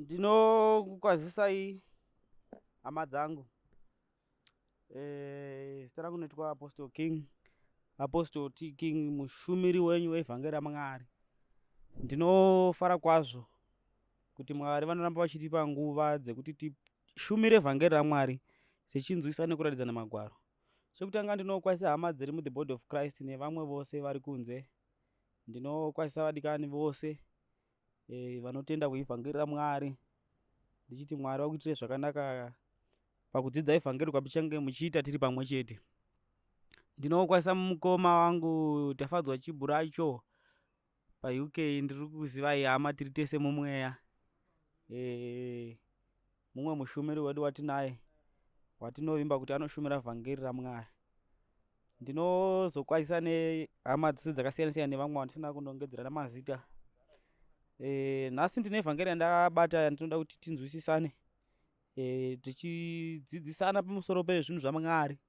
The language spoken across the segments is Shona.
Ndinokukwazisai hama dzangu. Eh, zita rangu ndinoitwa Apostle King. Apostle T King mushumiri wenyu wevhangeri raMwari. Ndinofara kwazvo kuti Mwari vanoramba vachitipa nguva dzekuti tishumire vhangeri raMwari tichinzwisa nekuratidzana magwaro. Chekutanga ndinokwazisa hama dziri mu the body of Christ nevamwe vose vari kunze. Ndinokwazisa vadikani vose e, vanotenda kuivhangeri raMwari ndichiti Mwari vakuitire zvakanaka pakudzidza ivhangeri kwapichange muchiita tiri pamwe chete. Ndinokwazisa mukoma wangu Tafadzwa Chiburacho paUK ndiri kuzivai hama tiri tese mumweya e, mumwe mushumiri wedu watinaye watinovimba kuti anoshumira vhangeri raMwari. Ndinozokwazisa nehama dzese dzakasiyana siyana nevamwe vandisina kunongedzera namazita. E, nhasi ndine vhangeri yandabata yandinoda kuti tinzwisisane e, tichidzidzisana pamusoro pezvinhu zvaMwari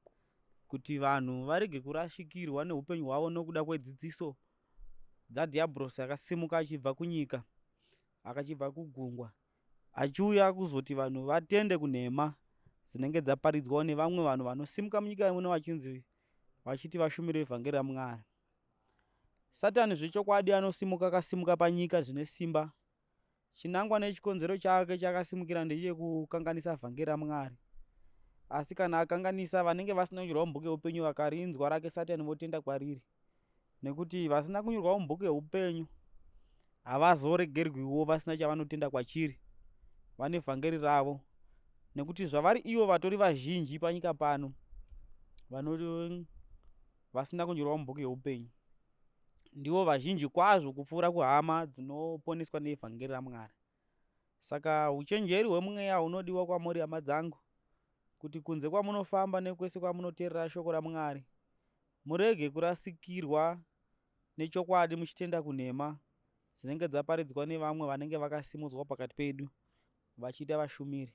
kuti vanhu varege kurashikirwa neupenyu hwavo nokuda kwedzidziso dzadhiabhorosi akasimuka achibva kunyika akachibva kugungwa achiuya kuzoti vanhu vatende kunhema dzinenge dzaparidzwawo nevamwe vanhu vanosimuka munyika muno vachinzi vachiti vashumire vhangeri raMwari. Satani zvechokwadi anosimuka akasimuka panyika zvine simba. Chinangwa nechikonzero chake chakasimukira ndechekukanganisa vhangeri raMwari. Asi kana akanganisa vanenge vasina kunyorwa mubhuku yeupenyu vakarinzwa rake Satani votenda kwariri. Nekuti vasina kunyorwa mubhuku yeupenyu havazoregerwiwo vasina chavanotenda kwachiri. Vane vhangeri ravo. Nekuti zvavari ivo vatori vazhinji panyika pano vano vasina kunyorwa mubhuku yeupenyu ndivo vazhinji kwazvo kupfuura kuhama dzinoponeswa neevhangeri raMwari. Saka uchenjeri hwemweya hunodiwa kwamuri hama dzangu kuti kunze kwamunofamba nekwese kwamunoteerera shoko raMwari murege kurasikirwa nechokwadi muchitenda kunhema dzinenge dzaparidzwa nevamwe vanenge vakasimudzwa pakati pedu vachiita vashumiri.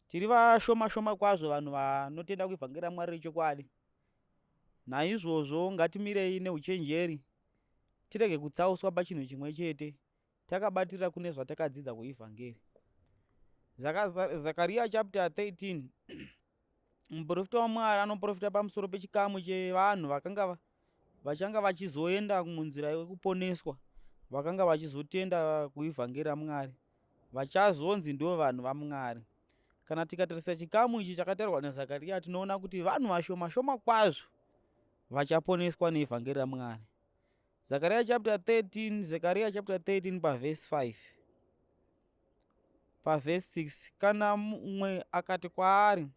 Tiri vashoma shoma kwazvo vanhu vanotenda kuivhangeri raMwari rechokwadi. Naizvozvo ngatimirei neuchenjeri tirege kutsauswa pachinhu chimwe chete takabatirira kune zvatakadzidza kuivhangeri. Zakaria chapter 13 muprofita waMwari anoprofita pamusoro pechikamu chevanhu vakanga vachanga vachizoenda munzira yekuponeswa vakanga vachizotenda kuivhangeri raMwari vachazonzi ndo vanhu vaMwari. Kana tikatarisa chikamu ichi chakataurwa naZakaria tinoona kuti vanhu vashoma shoma kwazvo vachaponeswa neivhangeri raMwari. Zakaria chapter 13, Zekaria chapter 13 pavhesi 5 pavhesi 6 kana mumwe akati kwaari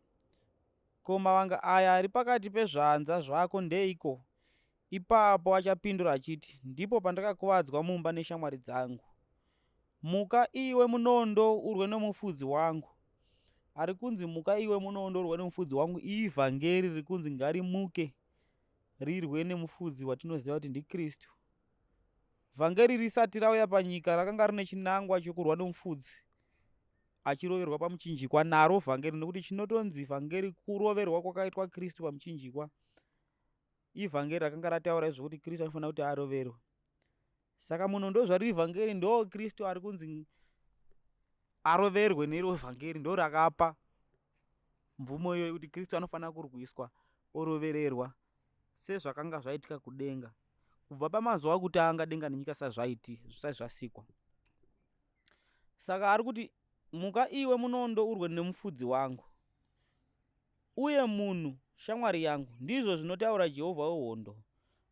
ko mavanga aya ari pakati pezvanza zvako ndeiko ipapo achapindura achiti ndipo pandakakuvadzwa mumba neshamwari dzangu muka iwe munondo urwe nomufudzi wangu ari kunzi muka iwe munondo urwe nomufudzi wangu ivhangeri riri kunzi ngarimuke rirwe nemufudzi watinoziva kuti ndiKristu. Vhangeri risati rauya panyika rakanga rine chinangwa chokurwa nomufudzi achiroverwa pamuchinjikwa naro vhangeri nekuti chinotonzi vhangeri kuroverwa kwakaitwa Kristu pamuchinjikwa. Ivhangeri rakanga rataura izvo kuti Kristu anofanira kuti aroverwe. Saka munhu ndozvariri vhangeri ndo Kristu ari kunzi aroverwe nero vhangeri ndo rakapa mvumo iyoyo kuti Kristu anofanira kurwiswa orovererwa sezvakanga zvaitika kudenga kubva pamazuva okutanga denga nenyika sazvaiti zvisati zvasikwa. Saka ari kuti muka iwe munondo urwe nemufudzi wangu uye munhu shamwari yangu, ndizvo zvinotaura Jehovha wehondo.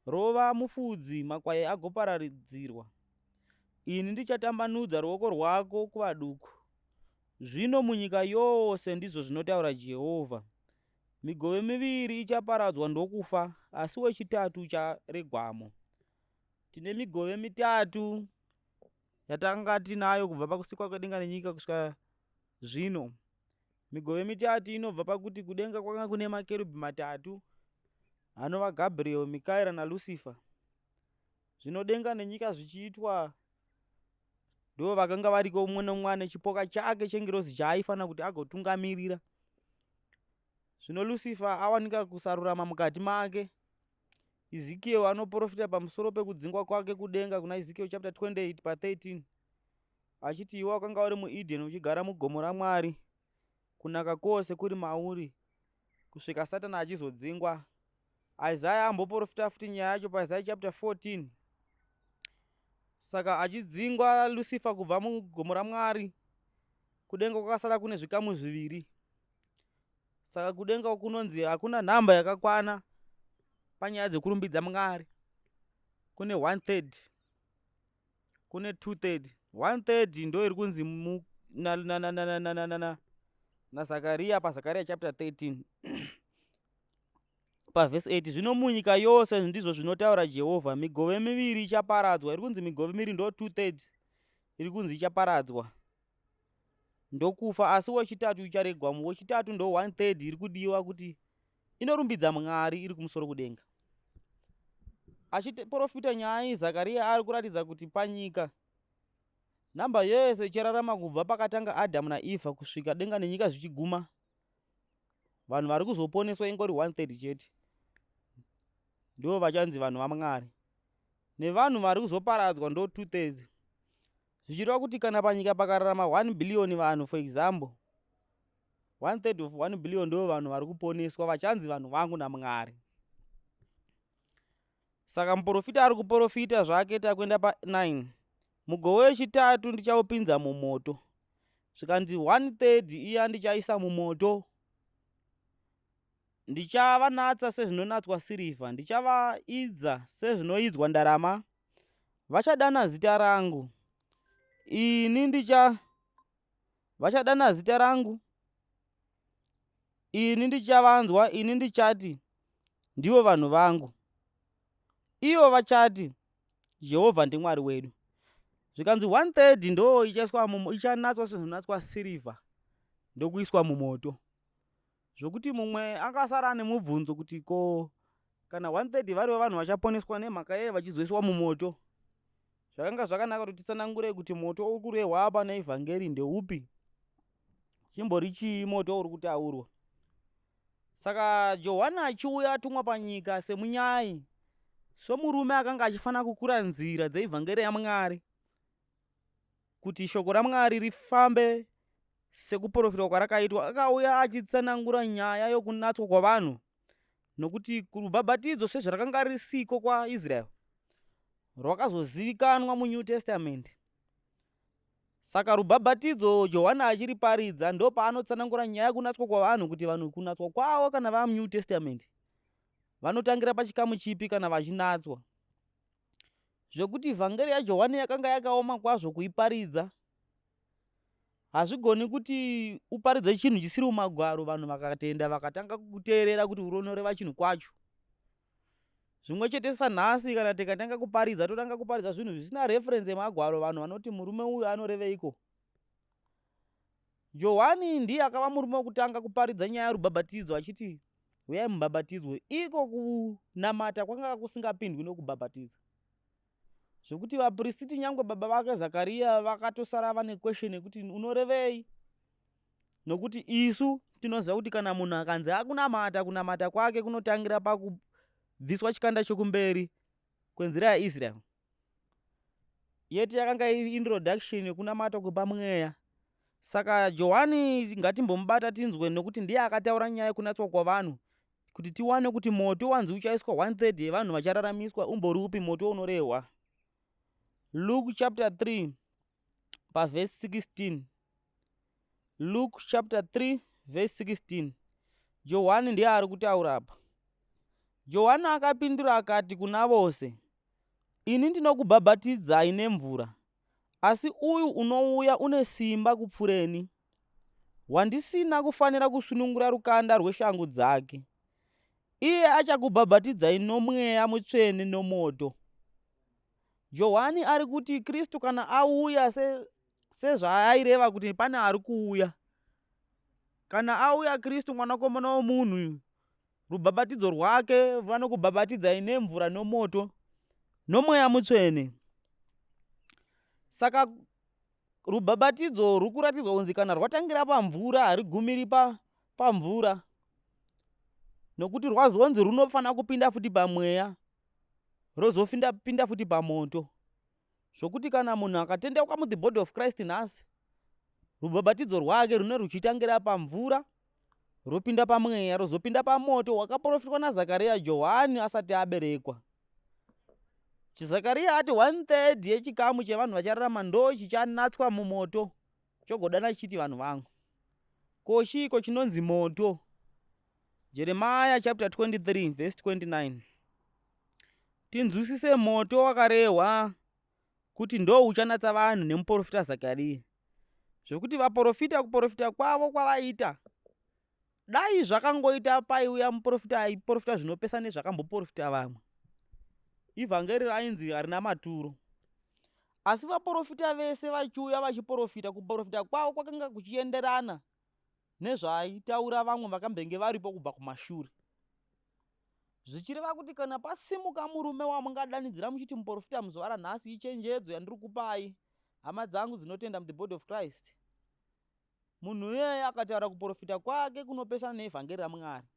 Rova mufudzi, makwai agoparadzirwa. Ini ndichatambanudza ruoko rwako kuvaduku. Zvino munyika yose, ndizvo zvinotaura Jehovha, migove miviri ichaparadzwa ndokufa, asi wechitatu ucharegwamo. Tine migove mitatu yatanga tinayo kubva pakusikwa kwedenga nenyika kusvika zvino. Migove mitatu inobva pakuti kudenga kwakanga kune makerubhi matatu anova Gabriel, Mikaera naLucifer. Zvino denga nenyika zvichiitwa ndo vakanga variko umwe nomumwe ane chipoka chake chengirozi chaaifanira kuti agotungamirira. Zvino Lucifer awanika kusarurama mukati make. Ezekiel anoprofita pamusoro pekudzingwa kwake kudenga kuna Ezekiel chapter 28 pa 13. Achiti iwe wakanga uri muEden uchigara mugomo raMwari, kunaka kwose kuri mauri, kusvika Satani achizodzingwa. Isaya amboprofita futi nyaya yacho paIsaya chapter 14. Saka achidzingwa Lucifer kubva mugomo raMwari, kudenga kwakasara kune zvikamu zviviri. Saka kudenga kunonzi hakuna nhamba yakakwana panyaya dzekurumbidza Mwari. Kune one third, kune two third. One third ndo iri kunzi naZakaria paZakaria chapter 13 pavhesi 8 zvino munyika yose ndizvo zvinotaura Jehovha, migove miviri ichaparadzwa. Iri kunzi migove miviri ndo two third iri kunzi ichaparadzwa ndokufa, asi wechitatu ucharegwa. Wechitatu ndo one third iri kudiwa kuti inorumbidza Mwari iri kumusoro kudenga. Achiprofita nyaya iyi, Zakaria ari kuratidza kuti panyika nhamba yese ichararama kubva pakatanga Adhamu naEvha kusvika denga nenyika zvichiguma, vanhu vari kuzoponeswa ingori one third chete, ndivo vachanzi vanhu vaMwari, nevanhu vari kuzoparadzwa ndo two thirds. Zvichireva kuti kana panyika pakararama 1 billion vanhu, for example, one third of 1 billion ndo vanhu vari kuponeswa vachanzi vanhu vangu naMwari. Saka muprofita ari kuprofita zvake. Takuenda pa9. Mugove wechitatu ndichaupinza mumoto. Zvikanzi one third iya ndichaisa mumoto, ndichavanatsa sezvinonatswa sirivha, ndichavaidza sezvinoidzwa ndarama. Vachadana zita rangu, ini ndicha vachadana zita rangu, ini ndichavanzwa. Ini ndichati, ndivo vanhu vangu. Ivo vachati, Jehovha ndiMwari wedu. Zvikanzi one third ndo ichaiswa, ichanatswa sezvinonatswa sirivha, ndokuiswa mumoto, zvokuti mumwe angasara ane mubvunzo kuti ko kana one third varivo vanhu vachaponeswa, nemhaka yei vachizoiswa mumoto? Zvakanga zvakanaka kuti titsanangure kuti moto uri kurehwa apa neivhangeri ndeupi, chimbori chii moto uri kutaurwa. Saka Johani achiuya atumwa panyika semunyai, somurume akanga achifanira kukura nzira dzeivhangeri yaMwari kuti shoko raMwari rifambe sekuprofitwa kwarakaitwa, akauya achitsanangura nyaya yokunatswa kwavanhu, nokuti rubhabhatidzo sezvarakanga risiko kwaIsraeri rwakazozivikanwa muNew Testament. Saka rubhabhatidzo Johani achiriparidza, ndo paanotsanangura nyaya yekunatswa kwavanhu, kuti vanhu kunatswa kwavo kana vava muNew Testament vanotangira pachikamu chipi kana vachinatswa, zvekuti vhangeri yaJohani yakanga yakaoma kwazvo kuiparidza. Hazvigoni kuti uparidze chinhu chisiri mumagwaro, vanhu vakatenda, vakatanga kukuteerera kuti uronoreva chinhu kwacho. Zvimwe chete sanhasi, kana tikatanga kuparidza, totanga kuparidza zvinhu zvisina reference yemagwaro, vanhu vanoti murume uyu anoreveiko? Johani ndiye akava murume wekutanga kuparidza nyaya yerubhabhatidzo, achiti uyai mubhabhatidzwe. Iko kunamata kwanga kusingapindwi nokubhabhatidza, zvekuti vapristiti nyangwe baba vake Zakariya vakatosara vane question yekuti unorevei, nokuti isu tinoziva kuti kana munhu akanzi akunamata, kunamata kwake kunotangira pakubviswa chikanda chokumberi kwenzira yaIsraeri. Yeti yakanga iri introduction yekunamata kwepamweya. Saka Johani ngatimbomubata tinzwe, nokuti ndiye akataura nyaya yekunatswa kwavanhu, kuti tiwane kuti moto wanzi uchaiswa one third yevanhu vachararamiswa umbori upi moto unorehwa. Luke chapter 3 pavhesi 16. Luke chapter 3 verse 16. Johani ndiye ari kutaura apa. Johani akapindura akati kuna vose, ini ndinokubhabhatidzai nemvura, asi uyu unouya une simba kupfureni, wandisina kufanira kusunungura rukanda rweshangu dzake. Iye achakubhabhatidzai nomweya mutsvene nomoto. Johani ari kuti Kristu kana auya, sezvaaireva kuti pane ari kuuya, kana auya Kristu mwanakomana womunhu, rubhabhatidzo rwake vanokubhabhatidzai nemvura nomoto nomweya mutsvene. Saka rubhabhatidzo ruri kuratidzwa kunzi kana rwatangira pamvura, harigumiri pamvura, nokuti rwazonzi runofanira kupinda futi pamweya, rozopinda futi pamoto. Zvokuti kana munhu akatendeuka muthe body of Christ nhasi, rubhabhatidzo rwake rune ruchitangira pamvura ropinda pamweya rozopinda pamoto wakaprofitwa naZakariya Johani asati aberekwa. ChiZakariya ati one third yechikamu chevanhu vachararama ndo chichanatswa mumoto chogodana chichiti vanhu vangu. Ko chiiko chinonzi moto? Jeremiah chapter 23 verse 29. Tinzwisise moto wakarehwa kuti ndo uchanatsa vanhu nemuprofita Zakariya. Zvekuti vaprofita kuprofita kwavo kwavaita dai zvakangoita paiuya muprofita aiprofita zvinopesa nezvakamboprofita vamwe. Ivhangeri rainzi harina maturo. Asi vaprofita vese vachiuya vachiprofita, kuprofita kwavo kwakanga kuchienderana nezvaitaura vamwe vakambenge varipo kubva kumashure. Zvichireva kuti kana pasimuka murume wamungadanidzira muchiti muprofita muzuva ranhasi, ichenjedzo yandiri kupai hama dzangu dzinotenda muthe body of Christ. Munhu iyeye akataura kuprofita kwake kunopesana neevhangeri raMwari,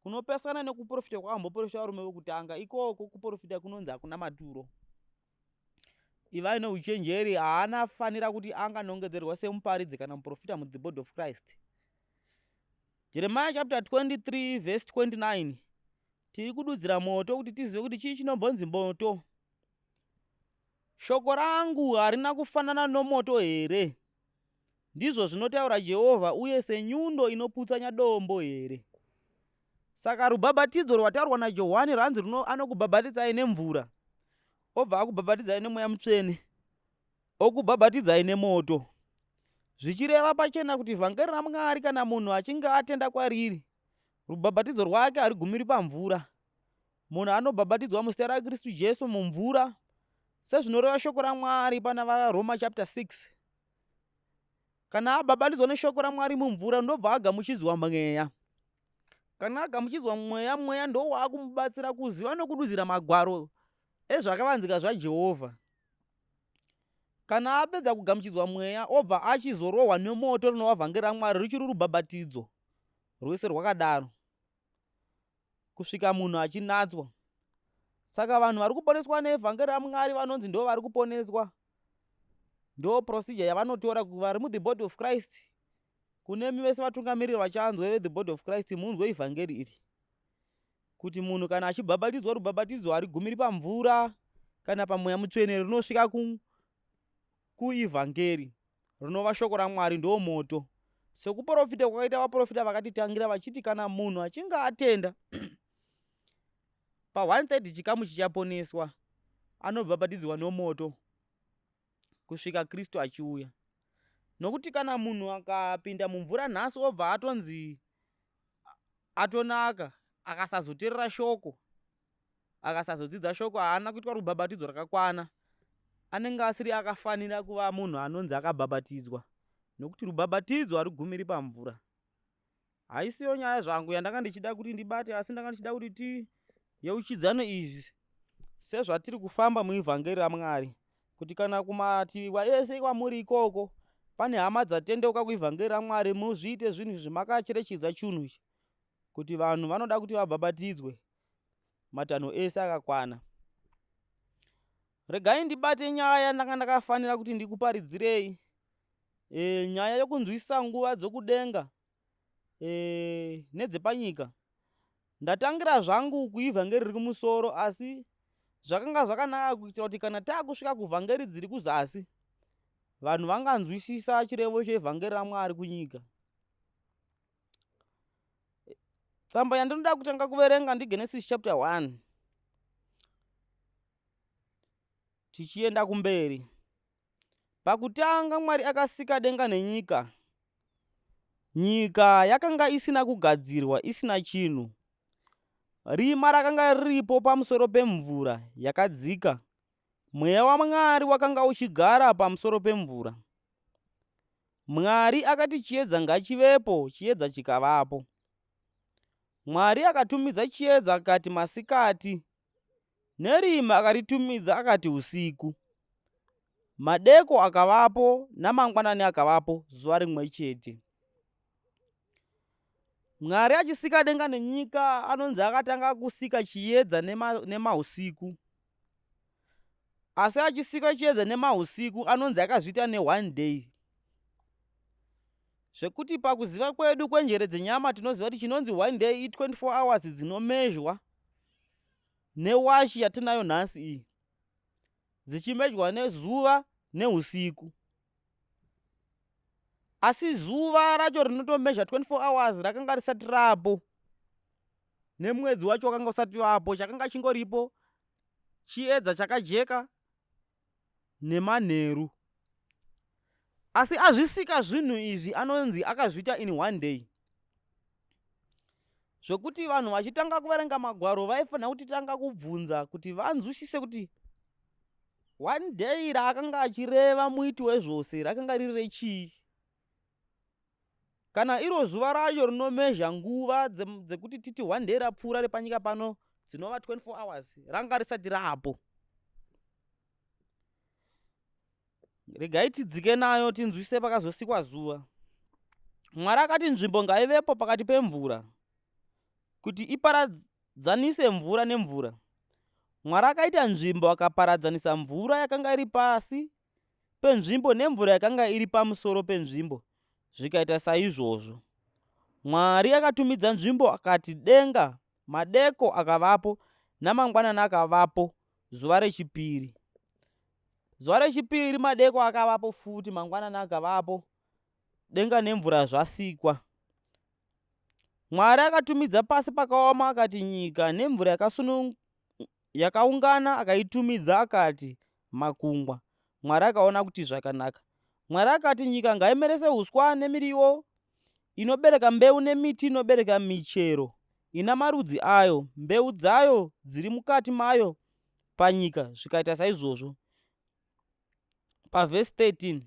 kunopesana nekuprofita kwakamboprofita varume vekutanga, ikoko kuprofita kunonzi hakuna maturo. Ivai neuchenjeri, haana fanira kuti anganongedzerwa semuparidzi kana muprofita muthe body of Christ. Jeremiah chapter 23 verse 29. Tiri kududzira moto kuti tizive kuti chii chinombonzi moto. Shoko rangu harina kufanana nomoto here? Ndizvo zvinotaura Jehovha, uye senyundo inoputsanya dombo here? Saka rubhabhatidzo rwataurwa naJohani rwanzi runo anokubhabhatidzai nemvura, obva akubhabhatidzai nemweya mutsvene, okubhabhatidzai nemoto. Zvichireva pachena kuti vhangeri raMwari kana munhu achinge atenda kwariri, rubhabhatidzo rwake harigumiri pamvura. Munhu anobhabhatidzwa muzita raKristu Jesu mumvura, sezvinoreva shoko raMwari pana vaRoma chapter 6. Kana abhabhatidzwa neshoko raMwari mumvura, ndobva agamuchidzwa mweya. Kana agamuchidzwa mweya, mweya ndowakumubatsira kuziva nokududzira magwaro ezvakavanzika zvaJehovha. Kana apedza kugamuchidzwa mweya, obva achizorohwa nemoto rinova vhangeri raMwari richiri rubhabhatidzo rwese rwakadaro kusvika munhu achinatswa. Saka vanhu vari kuponeswa nevhangeri raMwari vanonzi ndo vari kuponeswa, ndo procedure yavanotora vari muthe body of Christ. Kunemi vese vatungamiriri vachanzwe vethe body of Christ, munzwe ivhangeri iri kuti munhu kana achibhabhatidzwa rubhabhatidzo harigumiri pamvura kana pamweya mutsvene, rinosvika kuivhangeri rinova shoko raMwari, ndo moto. Sekuprofita kwakaita vaprofita vakatitangira vachiti kana munhu achinge atenda pa 1/3 chikamu chichaponeswa, anobhabhatidzwa nomoto kusvika Kristu achiuya. Nokuti kana munhu akapinda mumvura nhasi obva atonzi atonaka, akasazoteerera shoko, akasazodzidza shoko, haana kuitwa rubhabhatidzo rwakakwana, anenge asiri akafanira kuva munhu anonzi akabhabhatidzwa, nokuti rubhabhatidzo harugumiri pamvura. Haisiyo nyaya zvangu yandanga ndichida kuti ndibate, asi ndanga ndichida kuti tiyeuchidzane izvi sezvatiri kufamba muivhangeri raMwari, kuti kana kumativi ese kwamuri ikoko pane hama dzatendeuka kuivhangeri raMwari, muzviite zvinhu izvi makacherechedza chinhu ichi, kuti vanhu vanoda kuti vabhabhatidzwe matanho ese akakwana. Regai ndibate nyaya ndanga ndakafanira kuti ndikuparidzirei, nyaya yokunzwisisa nguva dzokudenga nedzepanyika. Ndatangira zvangu kuivhangeri riri kumusoro, asi zvakanga zvakanaka kuitira kuti kana taakusvika kuvhangeri dziri kuzasi, vanhu vanganzwisisa chirevo chevhangeri raMwari kunyika. Tsamba yandinoda kutanga kuverenga ndiGenesis chapter 1 tichienda kumberi. Pakutanga Mwari akasika denga nenyika. Nyika yakanga isina kugadzirwa, isina chinhu. Rima rakanga riripo pamusoro pemvura yakadzika. Mweya waMwari wakanga uchigara pamusoro pemvura. Mwari akati chiedza ngachivepo, chiedza chikavapo. Mwari akatumidza chiedza akati masikati, nerima akaritumidza akati usiku. Madeko akavapo namangwanani akavapo zuva rimwe chete. Mwari achisika denga nenyika anonzi akatanga kusika chiedza nemausiku. Asi achisika chiedza nemahusiku anonzi akazviita neone day. Zvekuti pakuziva kwedu kwenjere dzenyama tinoziva kuti chinonzi one day i24 hours dzinomezhwa newachi yatinayo nhasi iyi dzichimejwa nezuva neusiku. Asi zuva racho rinotomezha 24 hours rakanga risati rapo nemwedzi wacho wakanga usati vapo chakanga chingoripo chiedza chakajeka nemanheru. Asi azvisika zvinhu izvi anonzi akazviita in one day. Zvekuti vanhu vachitanga kuverenga magwaro vaifanira kutitanga kubvunza kuti vanzwisise kuti one day raakanga achireva muiti wezvose rakanga riri rechii. Kana iro zuva racho rinomezha nguva dzekuti titi one day rapfuura repanyika pano dzinova 24 hours ranga risati raapo. Regai tidzike nayo tinzwise pakazosikwa zuva. Mwari akati nzvimbo ngaivepo pakati pemvura kuti iparadzanise mvura nemvura. Mwari akaita nzvimbo akaparadzanisa mvura yakanga iri pasi penzvimbo nemvura yakanga iri pamusoro penzvimbo, zvikaita saizvozvo. Mwari akatumidza nzvimbo akati denga, madeko akavapo namangwanani akavapo, zuva rechipiri. Zuva rechipiri madeko akavapo futi, mangwanani akavapo, denga nemvura zvasikwa. Mwari akatumidza pasi pakaoma akati nyika, nemvura yakaungana akaitumidza akati makungwa. Mwari akaona kuti zvakanaka. Mwari akati nyika ngaimerese uswa nemiriwo inobereka mbeu nemiti inobereka michero ina marudzi ayo, mbeu dzayo dziri mukati mayo panyika. Zvikaita saizvozvo. Pavhesi 13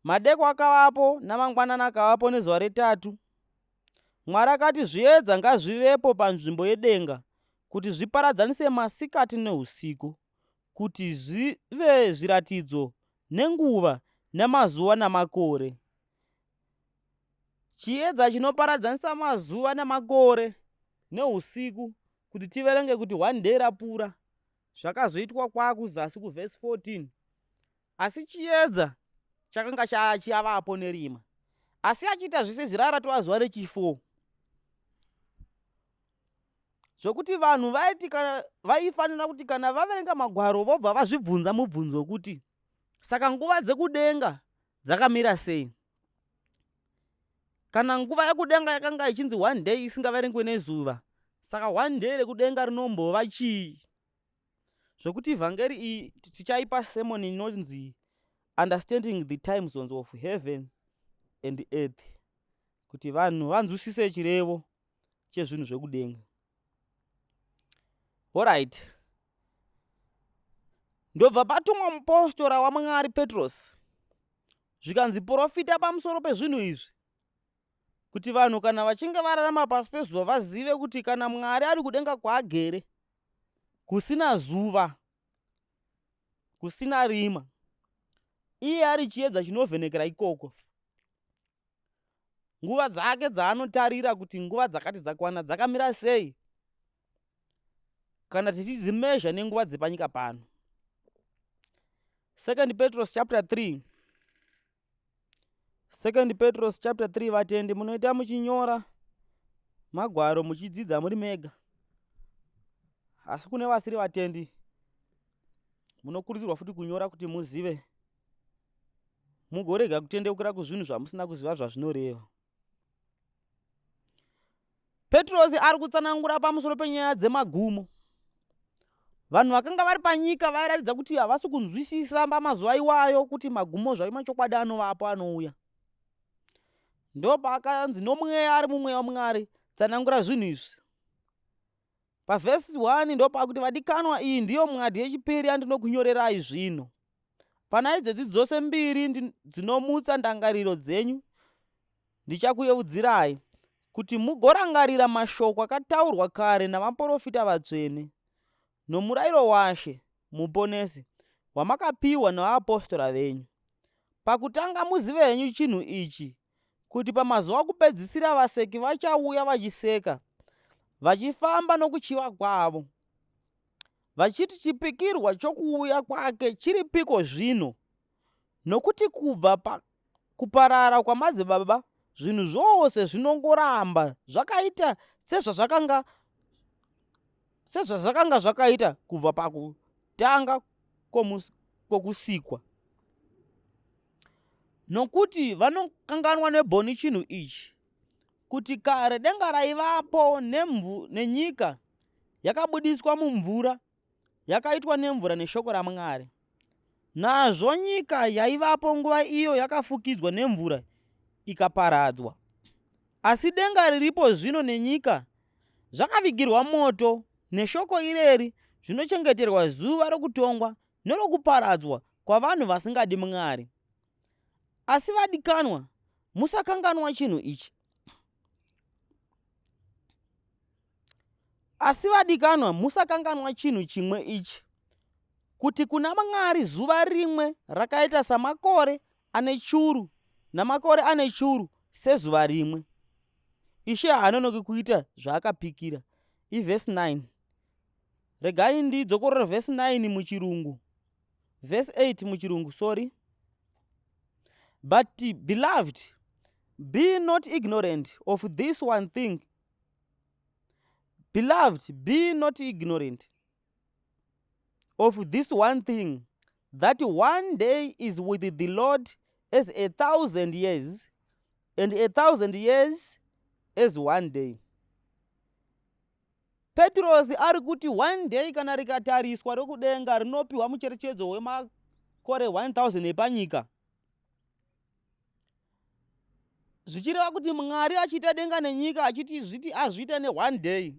madeko akavapo namangwanani akavapo nezuva retatu. Mwari akati zviedza ngazvivepo panzvimbo yedenga kuti zviparadzanise masikati neusiku, kuti zvive zviratidzo nenguva namazuva namakore. Chiedza chinoparadzanisa mazuva namakore neusiku kuti tiverenge kuti one day rapfuura Zvakazoitwa kwakuzasi kuvhesi 14. Asi chiedza chakanga chavapo nerima. Asi achiita zvese izvi raratova zuva rechi4. Zvokuti vanhu vaiti kana vaifanira kuti kana vaverenga magwaro vobva vazvibvunza mubvunzo wekuti saka nguva dzekudenga dzakamira sei? Kana nguva yekudenga yakanga ichinzi one day isingaverengwe nezuva, saka one day rekudenga rinombova chii? Zvekuti vhangeri iyi tichaipa sermon inonzi Understanding the Time Zones of Heaven and Earth kuti vanhu vanzwisise chirevo chezvinhu zvekudenga. Horait. Ndobva patumwa mupostora waMwari Petros zvikanzi porofita pamusoro pezvinhu izvi kuti vanhu kana vachinge vararama pasi pezuva vazive kuti kana Mwari ari kudenga kwaagere kusina zuva kusina rima iye ari chiedza chinovhenekera ikoko nguva dzake dzaanotarira kuti nguva dzakati dzakwana dzakamira sei kana tichidzimezha nenguva dzepanyika pano. Second Petros chapter 3 Second Petros chapter 3 vatendi munoita muchinyora magwaro muchidzidza muri mega asi kune vasiri vatendi munokurudzirwa futi kunyora kuti muzive mugorega kutendeukira kuzvinhu zvamusina kuziva zvazvinoreva Petrosi ari kutsanangura pamusoro penyaya dzemagumo. Vanhu vakanga vari panyika vairatidza kuti havasi kunzwisisa pamazuva iwayo kuti magumo zvayo machokwadi anovapo anouya. Ndopaakanzi nomweya ari mumweya waMwari tsanangura zvinhu izvi. Pavhesi 1 ndopakuti vadikanwa iyi ndiyo mwadhi yechipiri yandinokunyorerai zvino. Pana idzodzi dzose mbiri dzinomutsa ndangariro dzenyu ndichakuyeudzirai kuti mugorangarira mashoko akataurwa kare navaporofita vatsvene nomurayiro waShe Muponesi wamakapiwa navaapostora venyu. Pakutanga muzive henyu chinhu ichi kuti pamazuva okupedzisira vaseki vachauya vachiseka, vachifamba nokuchiva kwavo. Vachiti chipikirwa chokuuya kwake chiripiko zvino? Nokuti kubva pakuparara kwamadzibaba zvinhu zvose zvinongoramba zvakaita sezvazvakanga sezvazvakanga zvakaita kubva pakutanga kwokusikwa. Nokuti vanokanganwa nebhoni chinhu ichi, kuti kare denga raivapo nemvu, nenyika yakabudiswa mumvura yakaitwa nemvura neshoko raMwari. Nazvo nyika yaivapo nguva iyo yakafukidzwa nemvura ikaparadzwa. Asi denga riripo zvino nenyika zvakavigirwa moto neshoko ireri zvinochengeterwa zuva rokutongwa nerokuparadzwa kwavanhu vasingadi Mwari. Asi vadikanwa, musakanganwa chinhu ichi. Asi vadikanwa, musakanganwa chinhu chimwe ichi, kuti kuna Mwari zuva rimwe rakaita samakore ane churu namakore ane churu sezuva rimwe. Ishe haanonoki kuita zvaakapikira. Ivhesi 9. Regai ndidzokorore vhesi 9 muchirungu. Vhesi 8 muchirungu, sorry. But beloved, be not ignorant of this one thing. Beloved, be not ignorant of this one thing, that one day is with the Lord as 1,000 years, and 1,000 years as one day. Petirosi ari kuti one day kana rikatariswa rokudenga rinopiwa mucherechedzo wemakore 1000 epanyika. Zvichireva kuti Mwari achiita denga nenyika achiti zviti azviita ne one day.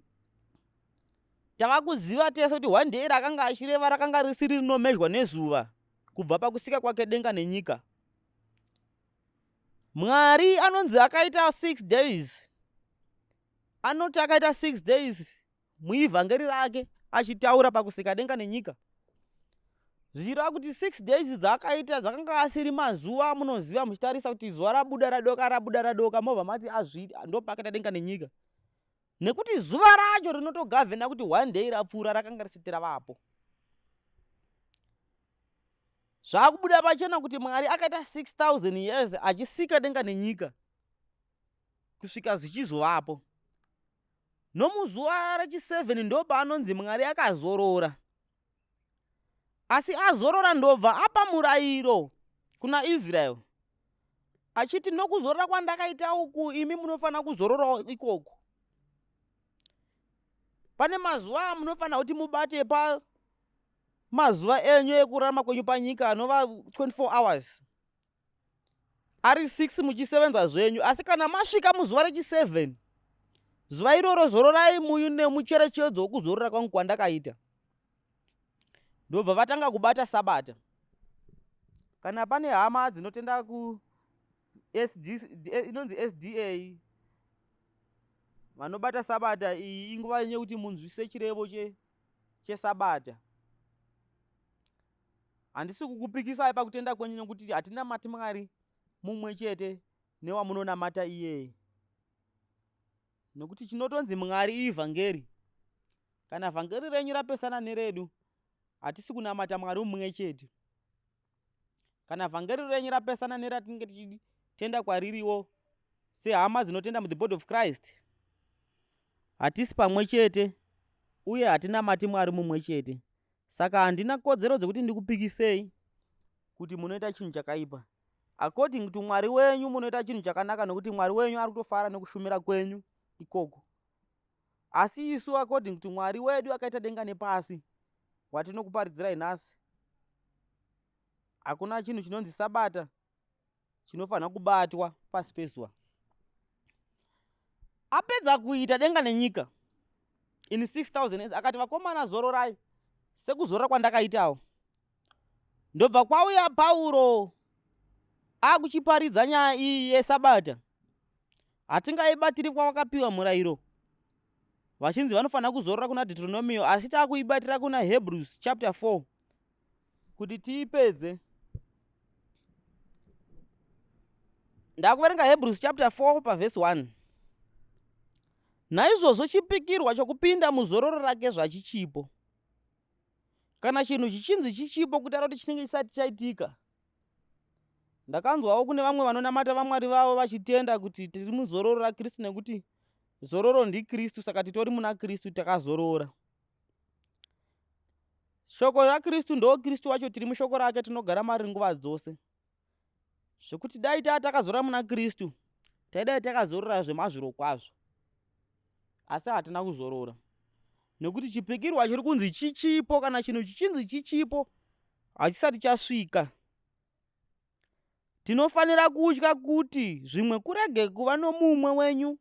Tava kuziva tese kuti one day rakanga achireva rakanga risiri rinomezhwa nezuva kubva pakusika kwake denga nenyika. Mwari anonzi akaita 6 days Anoti akaita 6 days muivhangeri rake achitaura pakusika denga nenyika. Zvichireva kuti 6 days dzaakaita dzakanga asiri mazuva amunoziva muchitarisa kuti zuva rabuda radoka rabuda radoka mobva mati azviita ndopakaita denga nenyika. Nekuti zuva racho rinotogavhena kuti one day rapfuura rakanga risati ravapo. Zvakubuda pachena kuti Mwari akaita 6000 years achisika denga nenyika. kusvika zvichizovapo. Nomuzuva rechi7 ndopaanonzi Mwari akazorora. Asi azorora ndobva apa murayiro kuna Israel achiti nokuzorora kwandakaita uku imi munofanira kuzororawo ikoku. Pane mazuva amunofanira kuti mubate pa mazuva enyu ekurarama kwenyu panyika anova 24 hours. Ari 6 muchisevenza zvenyu asi kana masvika muzuva rechi7 zuva iroro zororai muine mucherechedzo wokuzorora kwangu kwandakaita. Ndobva vatanga kubata sabata. Kana pane hama dzinotenda ku SD, inonzi SDA vanobata sabata iyi inguva yenyu yekuti munzwise chirevo chesabata. Handisi kukupikisai pakutenda kwenyu nekuti hatinamati Mwari mumwe chete newamunonamata iyeye. Nekuti chinotonzi Mwari ivhangeri. Kana vhangeri renyu rapesana neredu, hatisi kunamata Mwari mumwe chete. Kana vhangeri renyu rapesana neratinenge tichitenda kwaririwo sehama dzinotenda muthe body of Christ, hatisi pamwe chete uye hatinamati Mwari mumwe chete. Saka handina kodzero dzekuti ndikupikisei kuti munoita chinhu chakaipa. According to Mwari wenyu munoita chinhu chakanaka nekuti Mwari wenyu ari kutofara nekushumira kwenyu ikoko. Asi isu according to Mwari wedu akaita denga nepasi watinokuparidzirai nhasi, hakuna chinhu chinonzi Sabata chinofanira kubatwa pasi pezuva. Apedza kuita denga nenyika in 6000 years akati vakomana zororai sekuzorora kwandakaitawo. Ndobva kwauya Pauro akuchiparidza nyaya iyi yesabata. Hatingaibatiri kwavakapiwa murayiro vachinzi vanofanira kuzorora kuna Deuteronomio asi takuibatira kuna Hebrews chapter 4 kuti tiipedze. Ndakuverenga Hebrews chapter 4 pavhesi 1. Naizvozvo chipikirwa chokupinda muzororo rake zvachichipo. Kana chinhu chichinzi chichipo kutaura kuti chinenge chisati chaitika. Ndakanzwawo kune vamwe vanonamata vamwari vavo vachitenda kuti tiri muzororo raKristu nekuti zororo ndiKristu saka titori muna Kristu takazorora. Shoko raKristu ndo Kristu wacho tiri mushoko rake tinogara mariri nguva dzose. Zvekuti dai taa takazorora muna Kristu taidai takazorora zvemazviro kwazvo. Asi hatina kuzorora. Nekuti chipikirwa chiri kunzi chichipo kana chinhu chichinzi chichipo hachisati chasvika. Tinofanira kutya kuti zvimwe kurege kuva nomumwe wenyu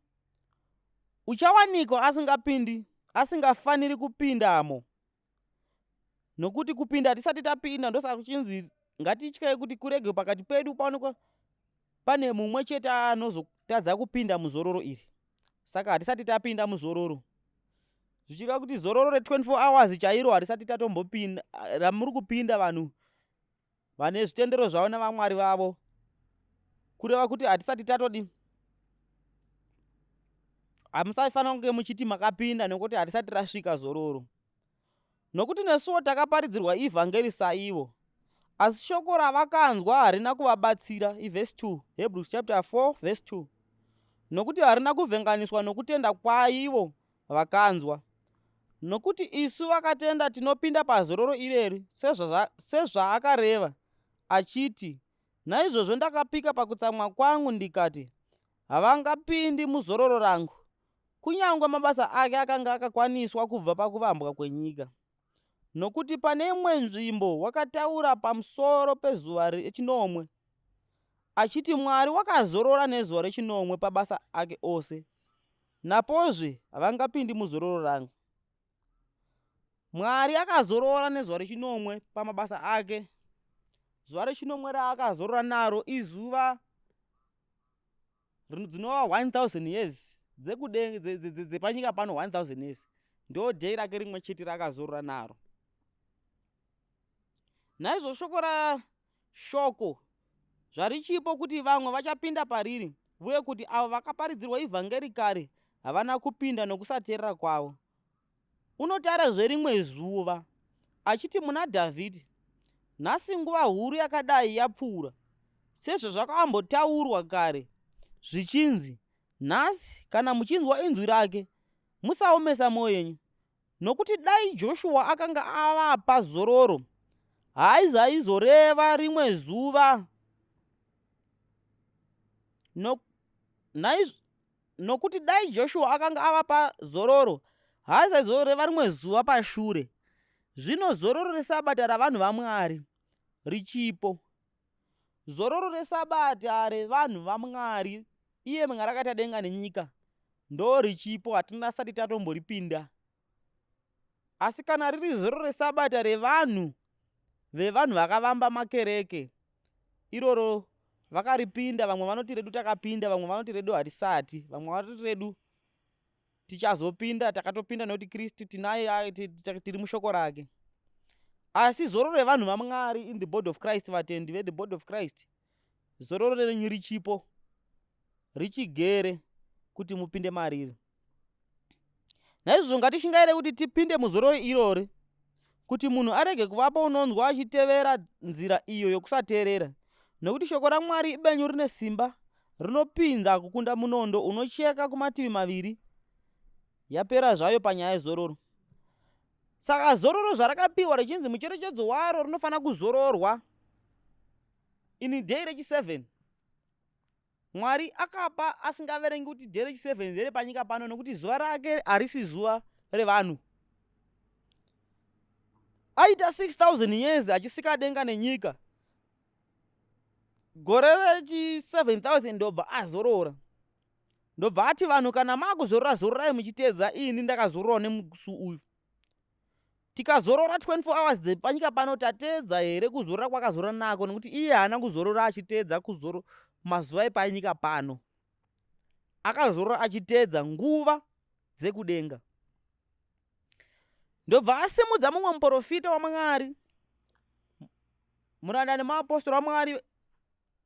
uchawanikwa asingapindi asingafaniri kupindamo. Nokuti kupinda hatisati tapinda ndosaka kuchinzi ngatityei kuti kurege pakati pedu paonekwa pane mumwe chete anozotadza kupinda muzororo iri. Saka hatisati tapinda muzororo. Zvichireva kuti zororo re24 hours chairo harisati tatombopinda ramuri kupinda vanhu vane zvitendero zvavo navamwari vavo kureva kuti hatisati tatodi hamusaifanira kunge muchiti makapinda nekuti hatisati rasvika zororo nokuti nesuwo takaparidzirwa ivhangeri saivo asi shoko ravakanzwa harina kuvabatsira ivhesi 2 Hebrews chapter 4 verse 2 nokuti harina kuvhenganiswa nokutenda kwaivo vakanzwa. Nokuti isu vakatenda tinopinda pazororo ireri, sezvaakareva, achiti, Naizvozvo ndakapika pakutsamwa kwangu ndikati, Havangapindi muzororo rangu, kunyange mabasa ake akanga akakwaniswa kubva pakuvambwa kwenyika. Nokuti pane imwe nzvimbo wakataura pamusoro pezuva rechinomwe, achiti Mwari wakazorora nezuva rechinomwe pabasa ake ose. Napozve havangapindi muzororo rangu. Mwari akazorora nezuva rechinomwe pamabasa ake. Zuva rechinomwe raakazorora naro izuva dzinova 1000 years dzepanyika pano 1000 years ndo day rake rimwe chete raakazorora naro. Naizvozvo shoko rashoko zvarichipo kuti vamwe vachapinda pariri, vuye kuti avo vakaparidzirwa ivhangeri kare havana kupinda nokusateerera kwavo. Unotarazve rimwe zuva achiti muna Dhavhidhi, Nhasi nguva huru yakadai yapfuura, sezvazvakambotaurwa kare zvichinzi, Nhasi kana muchinzwa inzwi rake, musaomesa mwoyo yenyu. Nokuti dai Joshua akanga avapa zororo, haaizoreva rimwe zuva. No, nokuti dai Joshua akanga avapa zororo, haaizoreva rimwe zuva pashure. Zvino zororo resabata ravanhu vaMwari richipo. Zororo resabata revanhu vaMwari, iye Mwari akaita denga nenyika, ndorichipo hatina sati tatomboripinda. Asi kana riri zororo resabata revanhu vevanhu vakavamba makereke, iroro vakaripinda, vamwe vanoti redu takapinda, vamwe vanoti redu hatisati, vamwe vanoti redu tichazopinda, takatopinda nekuti Kristu tinaye, tiri mushoko rake. Asi zororo revanhu vaMwari in the body of Christ, vatendi ve the body of Christ, zororo renyu richipo, richigere kuti mupinde mariri. Naizvozvo ngatishingaire kuti tipinde muzororo irori, kuti munhu arege kuvapo unonzwa achitevera nzira iyo yokusateerera. Nokuti shoko raMwari ibenyu rine simba, rinopinza kukunda munondo unocheka kumativi maviri. Yapera zvayo panyaya yezororo. Saka zororo zvarakapiwa richinzi mucherechedzo waro rinofanira kuzororwa in day rechi7. Mwari akapa asingaverengi kuti day rechi7 ndere panyika pano nekuti zuva rake harisi zuva revanhu. Aita 6000 years achisika denga nenyika. Gore rechi 7000 ndobva azorora. Ndobva ati vanhu kana makuzorora zororai muchiteedza ini ndakazororawo nemusi uyu. Tikazorora 24 hours dzepanyika pano tateedza here kuzorora kwakazorora nako nekuti iye haana kuzorora achiteedza kuzoro mazuva epanyika pano. Akazorora achiteedza nguva dzekudenga. Ndobva asimudza mumwe muprofita waMwari, muranda nemuapostora waMwari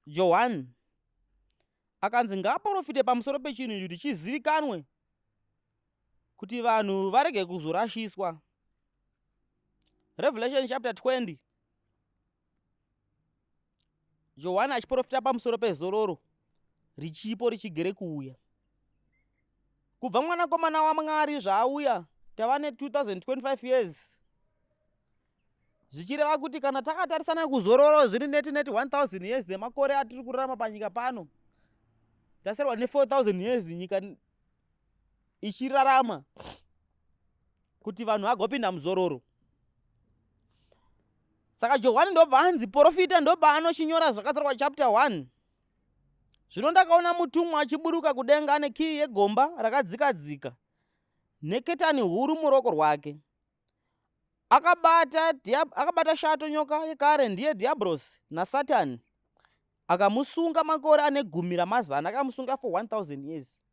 Johani, akanzi ngaaprofite pamusoro pechinhu ichi kuti chizivikanwe kuti vanhu varege kuzorashiswa. Revelation chapter 20 Johani achiprofita pamusoro pezororo richipo richigere kuuya. Kubva mwanakomana waMwari zvaauya tava ne 2025 years zvichireva kuti kana takatarisana kuzororo zviri neti neti 1000 years dzemakore atiri kurarama panyika pano tasarwa ne 4000 years nyika ichirarama kuti vanhu vagopinda muzororo saka johani ndobva anzi porofita ndobva anochinyora zvakazarwa chapter 1 zvino ndakaona mutumwa achiburuka kudenga ane kiyi yegomba rakadzikadzika neketani huru muruoko rwake akabata, akabata shato nyoka yekare ndiye dhiabhorosi nasatani akamusunga makore ane gumi ramazana akamusunga for 1000 years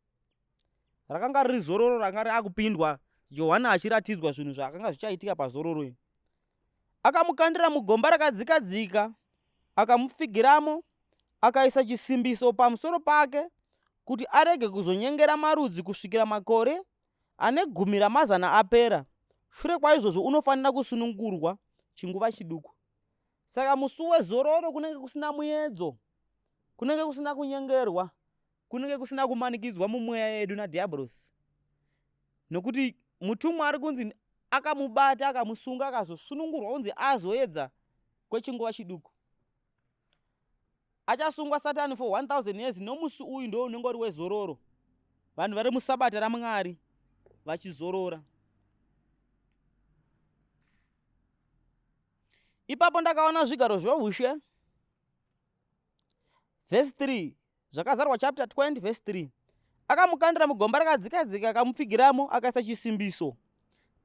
rakanga riri zororo ranga raakupindwa johani achiratidzwa zvinhu zvakanga zvichaitika pazororo iri akamukandira mugomba rakadzikadzika akamupfigiramo akaisa chisimbiso pamusoro pake kuti arege kuzonyengera marudzi kusvikira makore ane gumi ramazana apera shure kwaizvozvo unofanira kusunungurwa chinguva chiduku saka musi wezororo kunenge kusina muedzo kunenge kusina kunyengerwa kunenge kusina kumanikidzwa mumweya yedu nadhiabhorosi nokuti mutumwa ari kunzi akamubata akamusunga akazosunungurwa kunzi azoedza kwechinguva chiduku achasungwa satani for 1000 years nomusi uyu ndo unenge uri wezororo vanhu vari musabata ramwari vachizorora ipapo ndakaona zvigaro zvoushe vhesi 3 zvakazarwa chapter 20 vhesi 3 akamukandira mugomba rakadzikadzika akamupfigiramo akaisa chisimbiso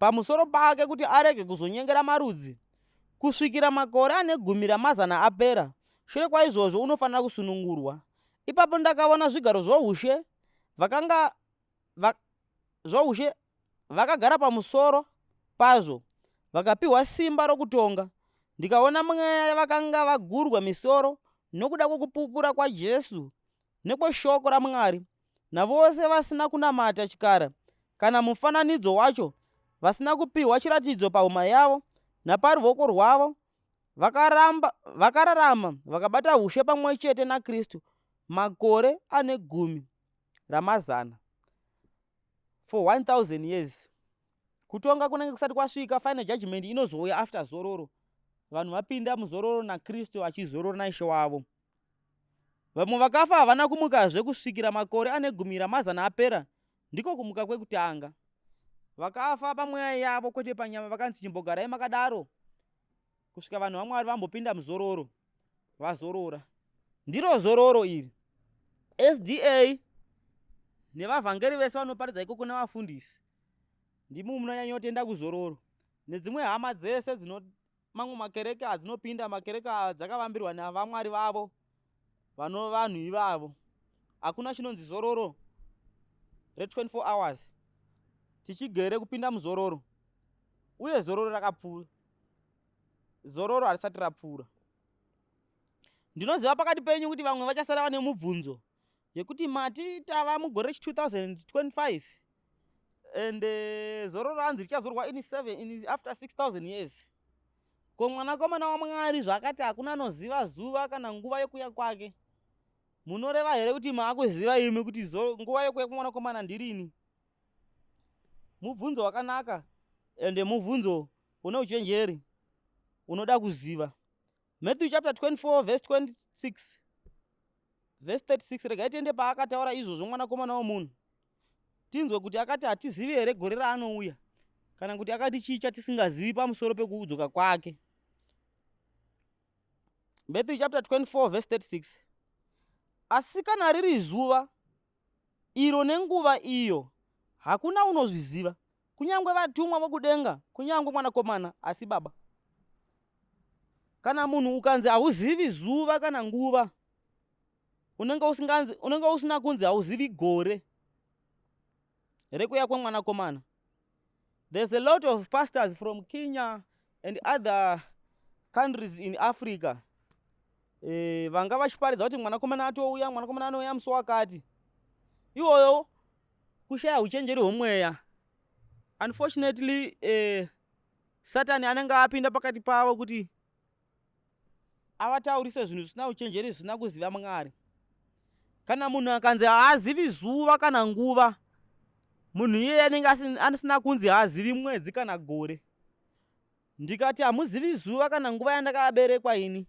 pamusoro pake kuti arege kuzonyengera marudzi kusvikira makore ane gumi ramazana apera shure kwaizvozvo unofanira kusunungurwa ipapo ndakaona zvigaro zvoushe vakanga va, zvoushe vakagara pamusoro pazvo vakapiwa simba rokutonga ndikaona mweya vakanga vagurwa misoro nokuda kwokupupura kwajesu nekweshoko ramwari navose vasina kunamata chikara kana mufananidzo wacho vasina kupiwa chiratidzo pahuma yavo naparuoko rwavo vakaramba vakararama vakabata ushe pamwe chete nakristu makore ane gumi ramazana for 1000 years kutonga kunenge kusati kwasvika final judgment inozouya after zororo vanhu vapinda muzororo nakristu vachizorora naishe wavo vamwe vakafa havana kumukazve kusvikira makore ane gumi ramazana apera ndiko kumuka kwekutanga vakafa pamweya yavo kwete panyama vakanzi chimbogarai makadaro kusvika vanhu vamwari vambopinda muzororo vazorora ndiro zororo iri sda nevavhangeri vese vanoparidza ikoko nevafundisi ndimi munonyanyotenda kuzororo nedzimwe hama dzese dzino mamwe makereke adzinopinda makereke dzakavambirwa navamwari vavo vano vanhu ivavo hakuna chinonzi zororo re24 hours tichigere kupinda muzororo uye zororo rakapfuura zororo harisati rapfuura ndinoziva pakati penyu kuti vamwe vachasara vane mubvunzo yekuti mati tava mugore rechi 2025 and eh, zororo ranzi richazorwa in 7 in after 6000 years ko mwanakomana wamwari zvaakati hakuna anoziva zuva kana nguva yekuya kwake munoreva here kuti maakuziva imi kuti nguva yekuya kwemwanakomana ndirini mubvunzo wakanaka ende mubvunzo une uchenjeri unoda kuziva Matthew chapter 24 verse 26 verse 36 regai tiende paakataura izvozvo mwanakomana womunhu tinzwe kuti akati hatizivi here gore raanouya kana kuti akati chii chatisingazivi pamusoro pekudzoka kwake Matthew chapter 24 verse 36 asi kana riri zuva iro nenguva iyo hakuna unozviziva kunyange vatumwa vokudenga kunyange mwanakomana asi baba kana munhu ukanzi hauzivi zuva kana nguva unenge usinganzi unenge usina kunzi hauzivi gore rekuya kwemwanakomana there's a lot of pastors from kenya and other countries in africa e, vanga vachiparidza kuti mwanakomana atouya mwanakomana anouya musi wakati iwoyo kushaya uchenjeri hwomweya unfortunately eh, Satani anenge apinda pakati pavo kuti avataurise zvinhu zvisina uchenjeri zvisina kuziva Mwari. Kana munhu akanzi haazivi zuva kana nguva, munhu iyeye anenge asina kunzi haazivi mwedzi kana gore. Ndikati hamuzivi zuva kana nguva yandakaberekwa ini,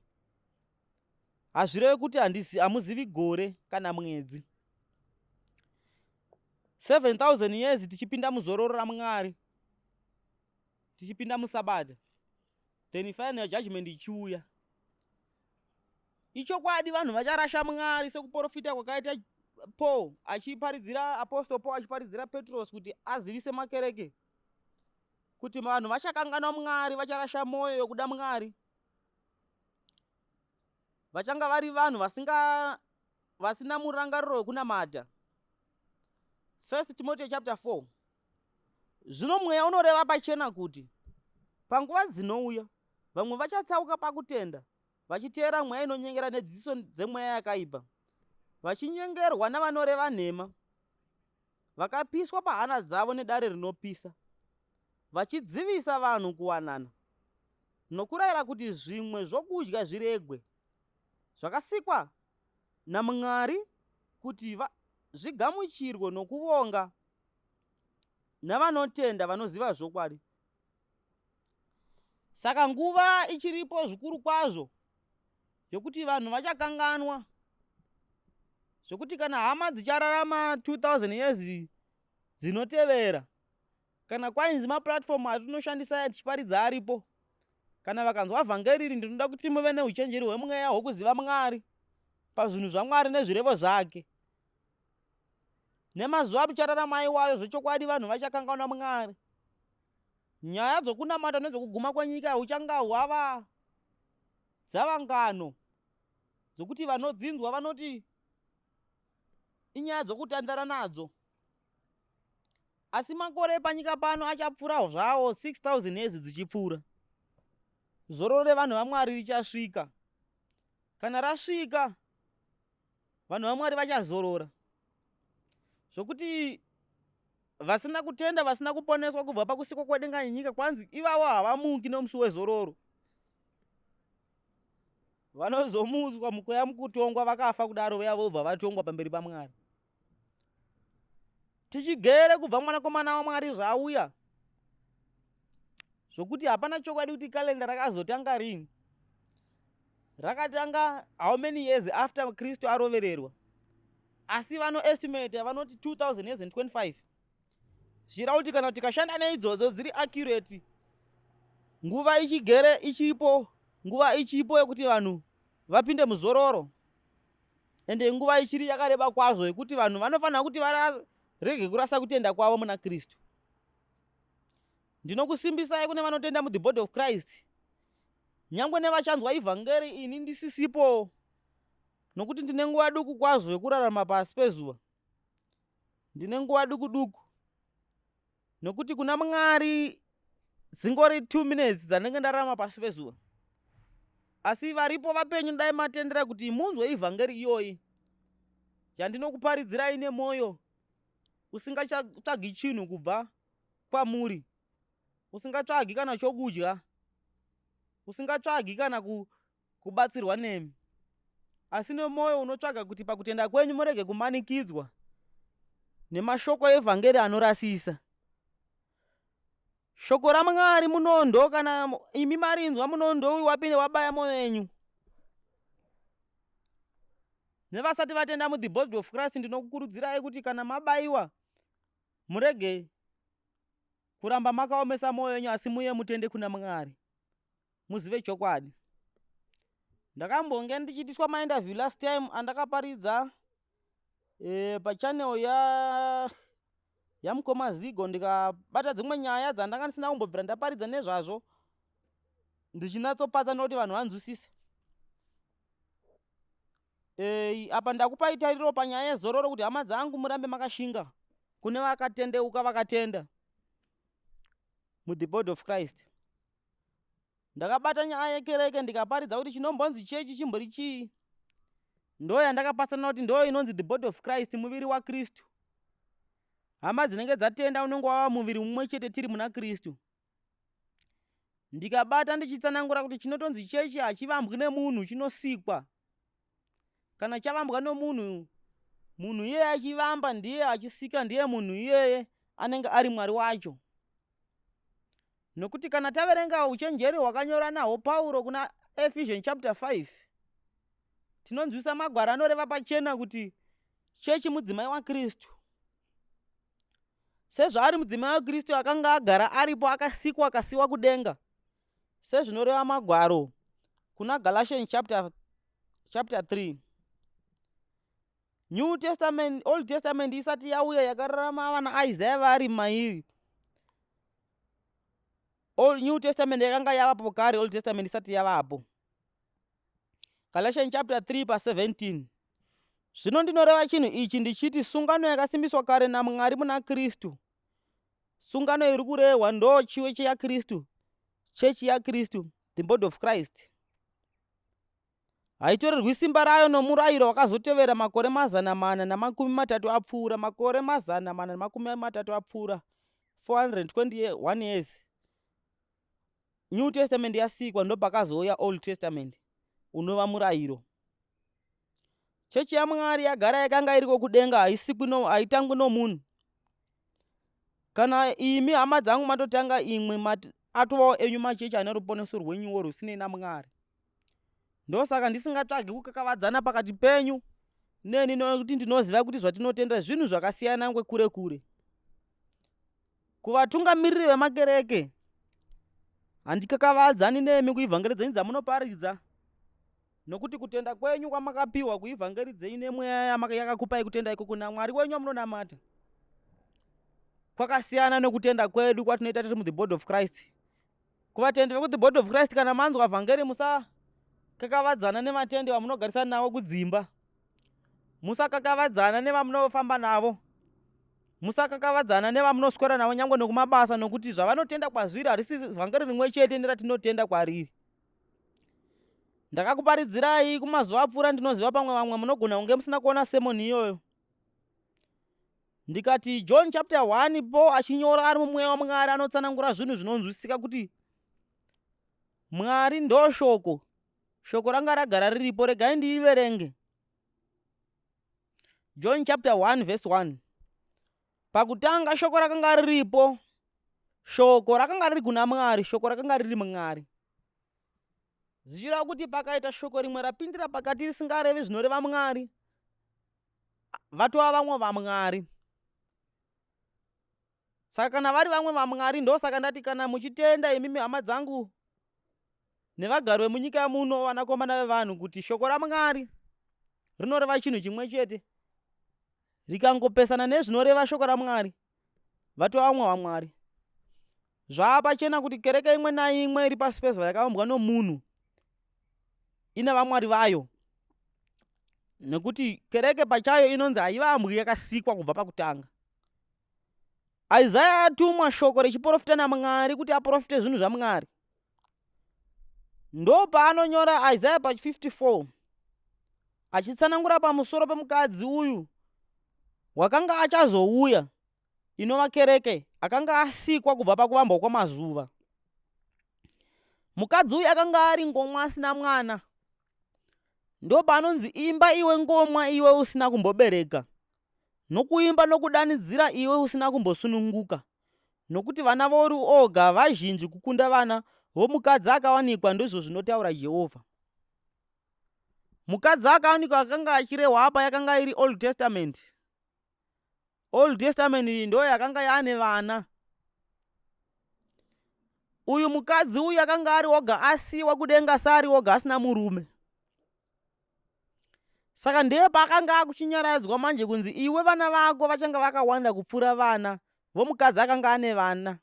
hazvirevi kuti hamuzivi gore kana mwedzi. 7000 years tichipinda muzororo raMwari, tichipinda musabata, then final judgment ichiuya. Ichokwadi vanhu vacharasha Mwari sekuporofita kwakaita Paul achiparidzira, Apostle Paul achiparidzira Petros kuti azivise makereke kuti vanhu vachakanganwa Mwari, vacharasha mwoyo yokuda Mwari, vachanga vari vanhu vasinga vasina murangariro wekunamata. First Timothy chapter 4. Zvino mweya unoreva pachena kuti panguva dzinouya vamwe vachatsauka pakutenda vachiteera mweya inonyengera nedzidziso dzemweya yakaipa, vachinyengerwa navanoreva nhema, vakapiswa pahana dzavo nedare rinopisa, vachidzivisa vanhu kuwanana, nokurayira kuti zvimwe zvokudya zviregwe, zvakasikwa naMwari kuti zvigamuchirwe nokuvonga navanotenda vanoziva zvokwadi. Saka nguva ichiripo zvikuru kwazvo yokuti vanhu vachakanganwa zvekuti kana hama dzichararama 2000 years dzinotevera, kana kwainzi maplatform atinoshandisa aya tichiparidza aripo, kana vakanzwa vhangeri iri, ndinoda kuti muve neuchenjeri hwemweya hwokuziva Mwari pazvinhu zvaMwari nezvirevo zvake. Nemazuva amuchararama iwayo, zvechokwadi vanhu vachakanganwa Mwari. Nyaya dzokunamata nedzokuguma kwenyika huchanga hwava dzava ngano dzokuti vanodzinzwa vanoti inyaya dzokutandara nadzo. Asi makore epanyika pano achapfuura zvawo 6000 years dzichipfuura. Zororo revanhu vaMwari richasvika. Kana rasvika, vanhu vaMwari vachazorora. Zvokuti vasina kutenda, vasina kuponeswa kubva pakusikwa kwedenga nenyika, kwanzi ivavo havamuki nomusi wezororo. Vanozomutswa mukweya mukutongwa vakafa kudaro veya vobva vatongwa pamberi paMwari. Tichigere kubva mwanakomana waMwari zvaauya, zvokuti hapana chokwadi kuti kalenda rakazotanga rini. Rakatanga how many years after Kristu arovererwa, asi vanoestimate vanoti 2000 years and 25, zvichireva kuti kana tikashanda neidzodzo dziri accurate, nguva ichigere ichipo, nguva ichipo yekuti vanhu vapinde muzororo, ende nguva ichiri yakareba kwazvo yekuti vanhu vanofanira kuti varege kurasa kutenda kwavo muna Kristu. Ndinokusimbisai kune vanotenda mu the body of Christ, nyangwe nevachanzwa ivhangeri ini ndisisipo, nokuti ndine nguva duku kwazvo yekurarama pasi pezuva. Ndine nguva duku duku, nokuti kuna Mwari dzingori 2 minutes dzandinenge ndararama pasi pezuva. Asi varipo vapenyu, dai matendera kuti munzwe ivhangeri iyoyi yandinokuparidzirai nemwoyo usingachatsvagi chinhu kubva kwamuri, usingatsvagi kana chokudya, usingatsvagi kana kubatsirwa nemi, asi nemwoyo unotsvaga kuti pakutenda kwenyu murege kumanikidzwa nemashoko evhangeri anorasisa. Shoko raMwari munondo, kana imi marinzwa, munondo uyu wapinda wabaya mwoyo yenyu. Nevasati vatenda mu the body of Christ, ndinokukurudzirai kuti kana mabayiwa murege kuramba makaomesa mwoyo yenyu, asi muye mutende kuna Mwari, muzive chokwadi. Ndakambonge ndichiitiswa mainterview last time andakaparidza pachannel yamukoma Zigo, ndikabata dzimwe nyaya dzandanga ndisina kumbobvira ndaparidza nezvazvo, ndichinyatsopatsa nekuti vanhu vanzwisise. Apa ndakupai tariro panyaya yezororo kuti hama dzangu murambe makashinga kune vakatendeuka vakatenda mu the body of Christ. Ndakabata nyaya yekereke ndikaparidza kuti chinombonzi chechi chimbori chii. Ndo yandakapasana kuti ndo inonzi the body of Christ, muviri waKristu. Hama dzinenge dzatenda unenge wava muviri mumwe chete tiri muna Kristu. Ndikabata ndichitsanangura kuti chinotonzi chechi hachivambwi nemunhu chinosikwa. Kana chavambwa nomunhu, munhu iyeye achivamba ndiye achisika ndiye munhu iyeye anenge ari mwari wacho. Nokuti kana taverenga uchenjeri hwakanyora nahwo Pauro kuna Ephesians chapter 5 tinonzwisa magwaro anoreva pachena kuti chechi mudzimai waKristu. Sezvaari mudzimai waKristu akanga agara aripo akasikwa akasiwa kudenga sezvinoreva magwaro kuna Galatians chapter, chapter 3 New Testament, Old Testament isati yauya yakararama vana Isaiah vari mairi. Old New Testament yakanga yavapo kare Old Testament isati yavapo. Galatians chapter 3 pa 17. Zvino ndinoreva chinhu ichi ndichiti sungano yakasimbiswa kare naMwari muna Kristu. Sungano iri kurehwa ndo chiwe cheyaKristu, chechi yaKristu, the body of Christ. Haitorerwi simba rayo nomurayiro wakazotevera makore 430 apfuura, makore 430 apfuura, 421 years. New Testament yasikwa ndopakazouya Old Testament unova murayiro. Chechi yaMwari yagara yakanga iriko kudenga haisikwi no, haitangwi nomunhu. Kana imi hama dzangu matotanga imwe atovawo enyu machechi ane ruponeso rwenyuwo rusinei naMwari. Ndosaka ndisingatsvagi kukakavadzana pakati penyu neni nokuti ndinoziva kuti zvatinotenda zvinhu zvakasiyana ngwekure kure. Kuvatungamiriri vemakereke handikakavadzani nemi kuivhangeri dzenyu dzamunoparidza nokuti kutenda kwenyu kwamakapiwa kuivhangeri dzenyu nemweya yakakupai kutenda ikoko namwari wenyu wamunonamata kwakasiyana nokutenda kwedu kwatinoita tiri muthe board of Christ. Kuvatendi vekuthe body of Christ kana manzwa vhangeri musakakavadzana nevatendi vamunogarisana navo kudzimba. Musakakavadzana nevamunofamba navo. Musakakavadzana nevamunoswera navo nyangwe nekumabasa nokuti zvavanotenda kwazviri harisi vhangeri rimwe chete neratinotenda kwariri. Ndakakuparidzirai kumazuva apfuura ndinoziva pamwe vamwe munogona kunge musina kuona sermon iyoyo. Ndikati John chapter 1 po achinyora ari mumweya waMwari anotsanangura zvinhu zvinonzwisisika kuti Mwari ndo shoko. Shoko ranga ragara riripo regai ndiiverenge. John chapter 1 verse 1. Pakutanga shoko rakanga riripo. Shoko rakanga riri kuna Mwari, shoko rakanga riri Mwari. Zvichireva kuti pakaita shoko rimwe rapindira pakati risingarevi zvinoreva Mwari. Vatova vamwe vaMwari. Saka kana vari vamwe vaMwari ndosaka ndati kana muchitenda imimi hama dzangu nevagari vemunyika muno vanakomana vevanhu kuti shoko raMwari rinoreva chinhu chimwe chete rikangopesana nezvinoreva shoko raMwari vatova vamwe vaMwari. Zvapachena kuti kereke imwe naimwe iri pasi pezuva yakaumbwa nomunhu ina vamwari vayo nekuti kereke pachayo inonzi haivambwi yakasikwa kubva pakutanga. Isaya atumwa shoko rechiprofita naMwari kuti aprofite zvinhu zvaMwari. Ndopaanonyora Isaya pa 54 achitsanangura pamusoro pemukadzi uyu wakanga achazouya inova kereke akanga asikwa kubva pakuvambwa kwamazuva. Mukadzi uyu akanga ari ngomwa asina mwana. Ndopaanonzi imba iwe ngomwa iwe usina kumbobereka, nokuimba nokudanidzira iwe usina kumbosununguka, nokuti vana vouri oga vazhinji kukunda vana vomukadzi akawanikwa, ndizvo zvinotaura Jehovha. Mukadzi akawanikwa akanga achirehwa apa yakanga iri Old Testament. Old Testament iyi ndo yakanga yaane vana. Uyu mukadzi uyu akanga ari oga asiwa kudenga saari oga asina murume. Saka ndiye paakanga akuchinyaradzwa manje kunzi iwe vana vako vachanga vakawanda kupfuura vana vomukadzi akanga ane vana.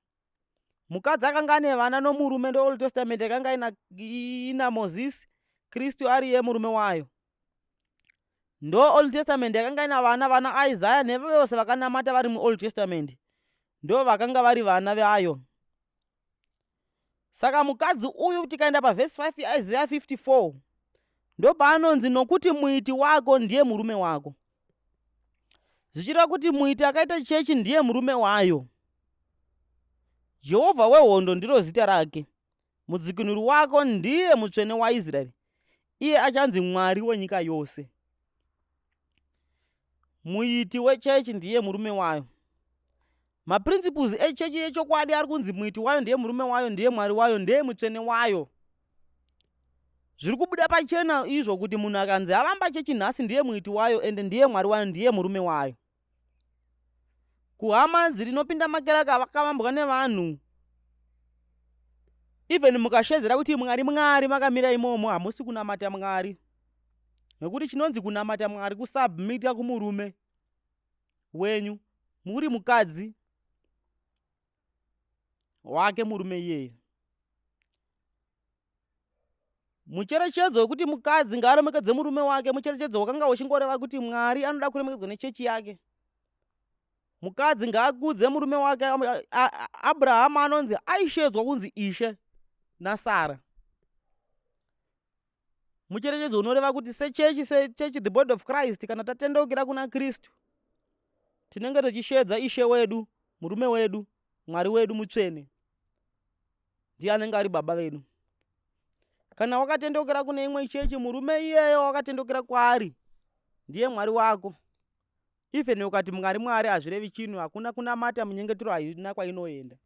Mukadzi akanga ane vana nomurume ndo Old Testament yakanga ina, ina Mozisi, Kristu ariye murume wayo. Ndo Old Testament yakanga ina vana vana Isaiah nevose vakanamata vari muOld Testament ndo vakanga vari vana vayo. Saka mukadzi uyu tikaenda pavhesi 5 yaIsaiah 54 ndopaanonzi nokuti muiti wako ndiye murume wako. Zvichireva kuti muiti akaita chechi ndiye murume wayo. Jehovha wehondo ndiro zita rake. Mudzikinuri wako ndiye Mutsvene waIsraeri, iye achanzi Mwari wenyika yose. Muiti wechechi ndiye murume wayo. Maprinciples echechi yechokwadi ari kunzi muiti wayo ndiye murume wayo, ndiye Mwari wayo, ndiye Mutsvene wayo. Zviri kubuda pachena izvo kuti munhu akanzi avamba chechi nhasi ndiye muiti wayo ende ndiye Mwari wayo, ndiye murume wayo. Kuhama dzirinopinda makereke akavambwa nevanhu even mukashedzera kuti Mwari Mwari makamira imomo hamusi kunamata Mwari, nekuti chinonzi kunamata Mwari kusubmita kumurume wenyu muri mukadzi wake murume iyeye. Mucherechedzo wekuti mukadzi ngaaremekedze murume wake mucherechedzo wakanga uchingoreva kuti Mwari anoda kuremekedzwa nechechi yake. Mukadzi ngaakudze murume wake. Abrahama anonzi aishedzwa kunzi Ishe naSara. Mucherechedzo unoreva kuti sechechi, sechechi the body of Christ, kana tatendeukira kuna Kristu, tinenge tichishedza Ishe wedu, murume wedu, Mwari wedu mutsvene. Ndiye anenge ari baba vedu. Kana wakatendeukira kune imwe chechi, murume iyeyo wakatendeukira kwaari ndiye Mwari wako. Even ukati Mwari Mwari hazvirevi chinhu, hakuna kunamata, munyengetero haina kwainoenda.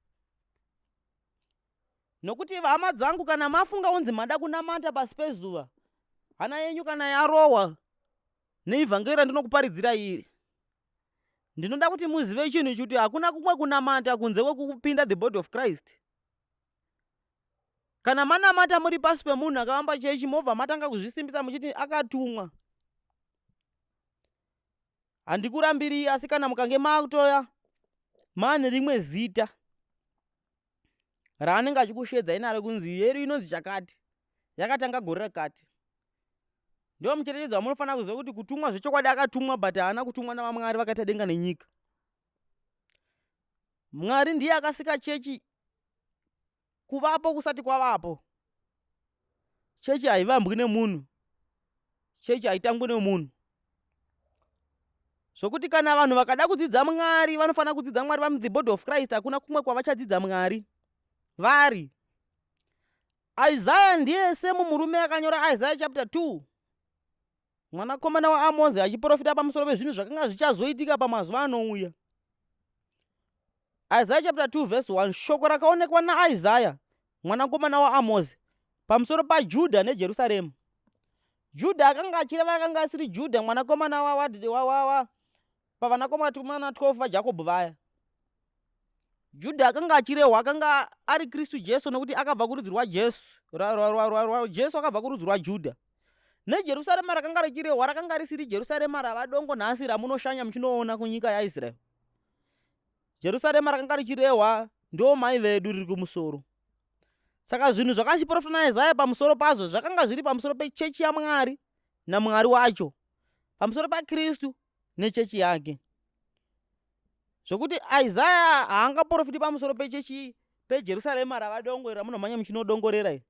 Nokuti hama dzangu, kana mafunga unzi mada kunamata pasi pezuva, hana yenyu kana yarohwa neivhangeri randinokuparidzira iri, ndinoda kuti muzive chinhu ichi kuti hakuna kumwe kunamata kunze kwekupinda the body of Christ. Kana manamata muri pasi pemunhu akavamba chechi, mobva matanga kuzvisimbisa muchiti akatumwa, handikurambiri, asi kana mukange makutoya maane rimwe zita raanenge achikushedzai naro kunzi yedu inonzi chakati, yakatanga gore rakati, ndiwo mucherechedzo wamunofanira kuziva kuti kutumwa zvechokwadi akatumwa, but haana kutumwa navaMwari vakaita denga nenyika. Mwari ndiye akasika chechi kuvapo kusati kwavapo. Chechi haivambwi nemunhu, chechi haitangwi nemunhu. Zvokuti kana vanhu vakada kudzidza Mwari vanofanira kudzidza Mwari vari the body of Christ. Hakuna kumwe kwavachadzidza Mwari vari. Isaya ndiye semu murume akanyora Isaiah chapter 2, mwanakomana waAmozi, achiprofita pamusoro pezvinhu zvakanga zvichazoitika pamazuva anouya. Isaiah chapter 2 verse 1, shoko rakaonekwa naIsaya mwanakomana waAmozi pamusoro paJudha neJerusarema. Judha akanga achireva akanga asiri Judha mwanakomana wa pavanakomana 12 vaJakobho vaya. Judha akanga achirehwa akanga ari Kristu Jesu, nokuti akabva kurudzi rwaJesu. Jesu akabva kurudzi rwaJudha. NeJerusarema rakanga richirehwa rakanga risiri Jerusarema rava dongo nhasi ramunoshanya muchinoona kunyika yaIsraeri. Jerusarema rakanga richirehwa ndo mai vedu riri kumusoro. Saka zvinhu zvakachiprofita naIsaya pamusoro pazvo zvakanga zviri pamusoro pechechi yaMwari naMwari wacho, pamusoro paKristu nechechi yake. Zvokuti Isaya haangaprofiti pamusoro pechechi peJerusarema rava dongo ramunomhanya muchinodongorera iri,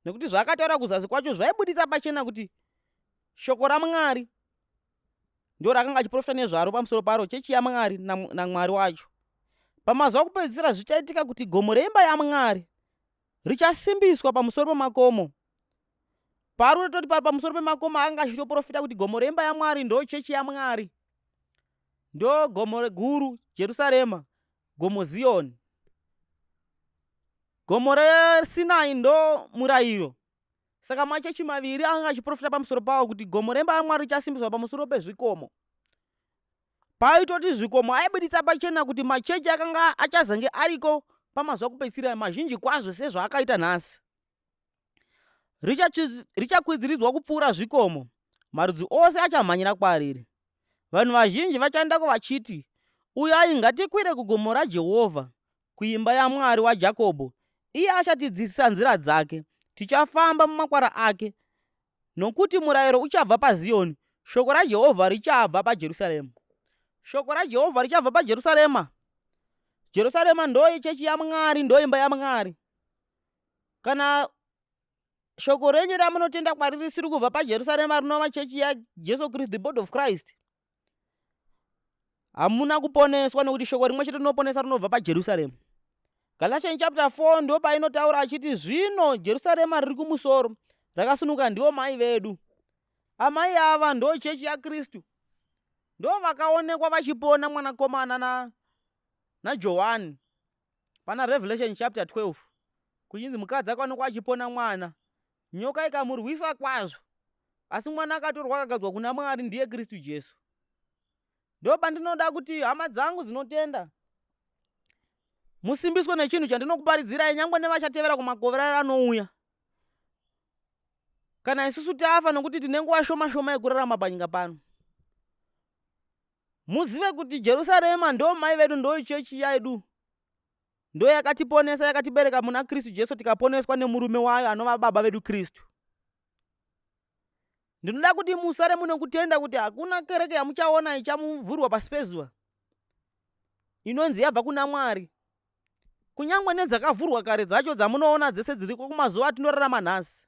nekuti zvaakataura kuzasi kwacho zvaibudisa pachena kuti shoko raMwari ndo rakanga achiprofita nezvaro pamusoro paro, chechi yaMwari naMwari wacho. Pamazuva okupedzisira zvichaitika kuti gomo reimba yaMwari richasimbiswa pamusoro pemakomo. Paari kutoti pamusoro pemakomo akanga achitoprofita kuti gomo reimba yaMwari ndo chechi yaMwari, ndo gomo guru Jerusarema, gomo Ziyoni, gomo reSinai ndo murayiro. Saka machechi maviri anga achiprofita pamusoro pawo kuti gomo remba yaMwari richasimbiswa pamusoro pezvikomo. Paaitoti zvikomo aibuditsa pachena kuti machechi akanga achazange ariko pamazuva okupedzisira mazhinji kwazvo sezvaakaita nhasi. Richakwidziridzwa kupfuura zvikomo, marudzi ose achamhanyira kwariri. Vanhu vazhinji vachaendako vachiti, Uyai, ngatikwire kugomo raJehovha, kuimba yaMwari waJakobho. Iye achatidzidzisa nzira dzake, tichafamba mumakwara ake. Nokuti murayiro uchabva paZiyoni, shoko raJehovha richabva paJerusarema. Shoko raJehovha richabva paJerusarema. Jerusarema ndoyechechi yaMwari, ndoimba yaMwari. Kana shoko renyu ramunotenda kwariri risiri kubva paJerusarema, rinova chechi yaJesu Kristu, the body of Christ, hamuna kuponeswa, nekuti shoko rimwe chete rinoponesa rinobva paJerusarema. Galatians chapter 4 ndo painotaura achiti zvino Jerusarema riri kumusoro rakasununguka ndivo mai vedu. Amai ava ndo chechi yaKristu. Ndo vakaonekwa vachipona mwanakomana na naJohani pana Revelation chapter 12 kuchinzi mukadzi akaonekwa achipona mwana nyoka ikamurwisa kwazvo asi mwana akatorwa akagadzwa kuna Mwari ndiye Kristu Jesu. Ndopandinoda kuti hama dzangu dzinotenda musimbiswe nechinhu chandinokuparidzirai nyangwe nevachatevera kumakore anouya. Kana isusu tafa nokuti tine nguva shoma shoma yekurarama panyika pano. Muzive kuti Jerusarema ndo mai vedu ndo chechi yedu. Ndo yakatiponesa yakatibereka muna Kristu Jesu tikaponeswa nemurume wayo anova baba vedu Kristu. Ndinoda kuti musare mune kutenda kuti hakuna kereke yamuchaona ichamuvhurwa pasi pezuva inonzi yabva kuna Mwari. Kunyangwe nedzakavhurwa kare dzacho dzamunoona dzese dziriko kumazuva atinorarama nhasi.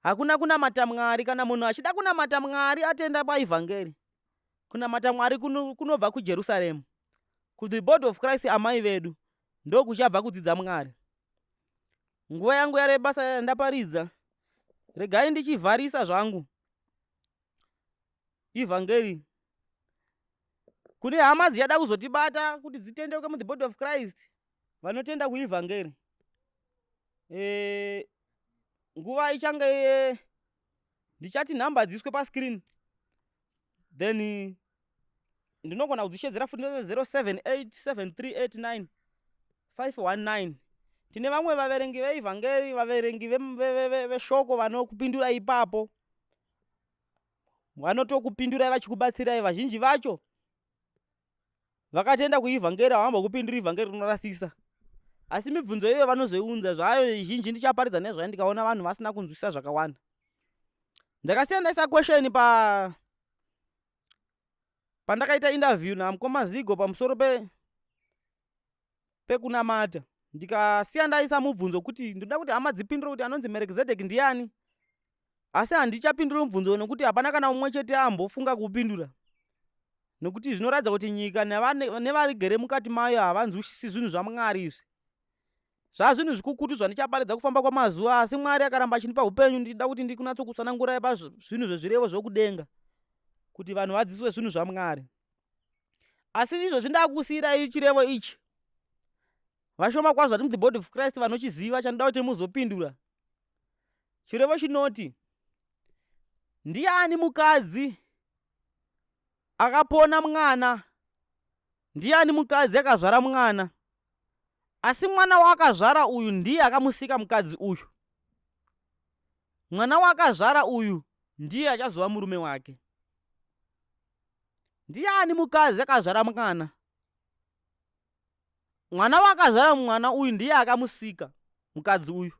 Hakuna kunamata Mwari kana munhu achida kunamata Mwari atenda paivhangeri. Kunamata Mwari kunobva kuJerusaremu. Ku the body of Christ amai vedu ndokuchabva kudzidza Mwari. Nguva yangu yarebasa yandaparidza. Regai ndichivharisa zvangu. Ivhangeri. Kune hama dzichada kuzotibata kuti dzitendeuke mu the body of Christ vanotenda kuivhangeri. E, nguva ichange e, ndichati nhamba dziiswe pascreen then ndinogona kudzishedzera futi 0787389519 tine vamwe vaverengi veivhangeri vaverengi veshoko vanokupindura ipapo vanotokupindurai vachikubatsirai vazhinji vacho vakatenda kuivhangeri havambokupindura ivhangeri rinorasisa asi mibvunzo iyoyo vanozoiunza zvayo zhinji ndichaparidza nezvayo ndikaona vanhu vasina kunzwisisa zvakawanda ndakasiya ndaisa question pa pandakaita interview namukoma Zigo pamusoro pe pekunamata ndikasiya ndaisa mubvunzo kuti ndinoda kuti hama dzipindure kuti anonzi Merekizedheki ndiani asi handichapinduri mubvunzo nokuti hapana kana mumwe chete ambofunga kuupindura nokuti zvinoratidza kuti nyika nevarigere mukati mayo havanzwisisi zvinhu zvaMwari izvi zvazvinhu zvikukutu zvandichaparidza kufamba kwamazuva asi Mwari akaramba achindipa upenyu ndichida kuti ndikunatsokusanangurai pazvinhu zvezvirevo zvokudenga kuti vanhu vadzidziswe zvinhu zvaMwari asi izvozvi ndakusiyirai chirevo ichi vashoma kwazvo vari muthe body of Christ vanochiziva chandoda kuti muzopindura chirevo chinoti ndiani mukadzi akapona mwana ndiani mukadzi akazvara mwana asi mwana waakazvara uyu ndiye akamusika mukadzi uyu mwana waakazvara uyu ndiye achazova murume wake ndiani mukadzi akazvara mwana mwana waakazvara mwana uyu ndiye akamusika mukadzi uyu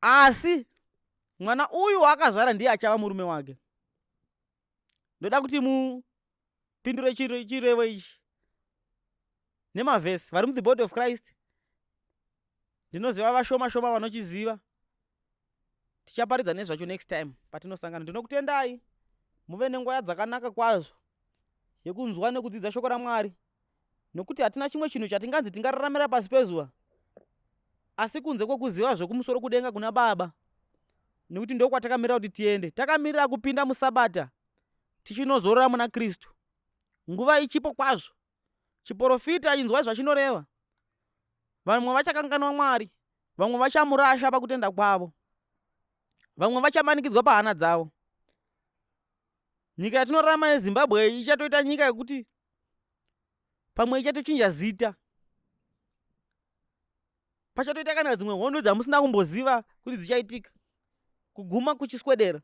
asi mwana uyu waakazvara ndiye achava murume wake ndoda kuti mupindure chirevo ichi nemavhesi vari muthe body of Christ ndinoziva vashoma shoma vanochiziva tichaparidza nezvacho next time patinosangana ndinokutendai muve nenguva dzakanaka kwazvo yekunzwa nekudzidza shoko raMwari nokuti hatina chimwe chinhu chatinganzi tingararamira pasi pezuva asi kunze kwekuziva zvekumusoro kudenga kuna baba nekuti ndokwatakamirira kuti tiende takamirira kupinda musabata tichinozorora muna Kristu nguva ichipo kwazvo chiporofita inzwai zvachinoreva vamwe vachakanganwa Mwari vamwe vachamurasha pakutenda kwavo vamwe vachamanikidzwa pahana dzavo nyika yatinorarama yeZimbabwe ichatoita nyika yekuti pamwe ichatochinja zita pachatoita kana dzimwe hondo dzamusina kumboziva kuti dzichaitika kuguma kuchiswedera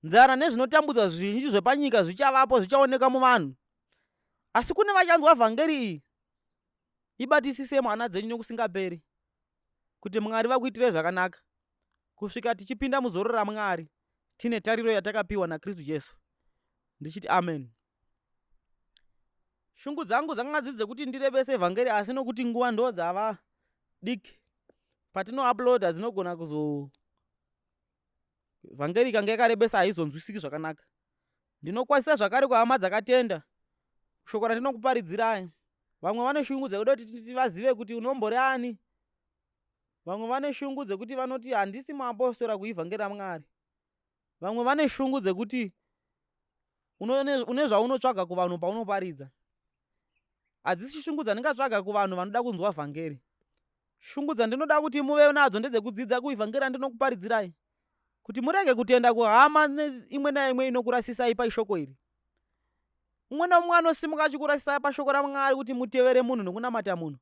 nzara nezvinotambudza zvizhinji zvepanyika zvichavapo zvichaoneka muvanhu asi kune vachanzwa vhangeri iyi ibatisise mwana dzenyu nokusingaperi kuti Mwari vakuitirei zvakanaka kusvika tichipinda muzororo raMwari tine tariro yatakapiwa naKristu Jesu ndichiti amen shungu dzangu dzakanga dziri dzekuti ndirebese vhangeri asi nokuti nguva ndo dzava diki patinouploada dzinogona kuzo vhangeri ikanga yakarebesa haizonzwisiki zvakanaka ndinokwazisa zvakare kuhama dzakatenda shoko randinokuparidzirai. Vamwe vane shungu dzekuda kuti vazive kuti unombori ani. Vamwe vane shungu dzekuti vanoti handisi muapostora kuivhangeri raMwari. Vamwe vane shungu dzekuti une zvaunotsvaga kuvanhu paunoparidza. Hadzisi shungu dzandingatsvaga kuvanhu vanoda kunzwa vhangeri. Shungu dzandinoda kuti muve nadzo ndedzekudzidza kuivhangeri randinokuparidzirai, kuti murege kutenda kuhama imwe naimwe inokurasisai paishoko iri. Umwe naumwe anosimuka achikurasisai pashoko raMwari kuti mutevere munhu nokunamata munhu.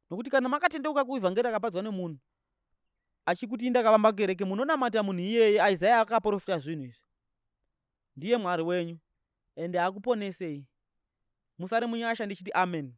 Nokuti kana makatendeuka kuivhangeri rakapadzwa nemunhu achikuti ndakavamba kereke, munonamata munhu iyeye. Isaya akaprofita zvinhu izvi, ndiye Mwari wenyu ende akuponesei. Musare munyasha ndichiti amen.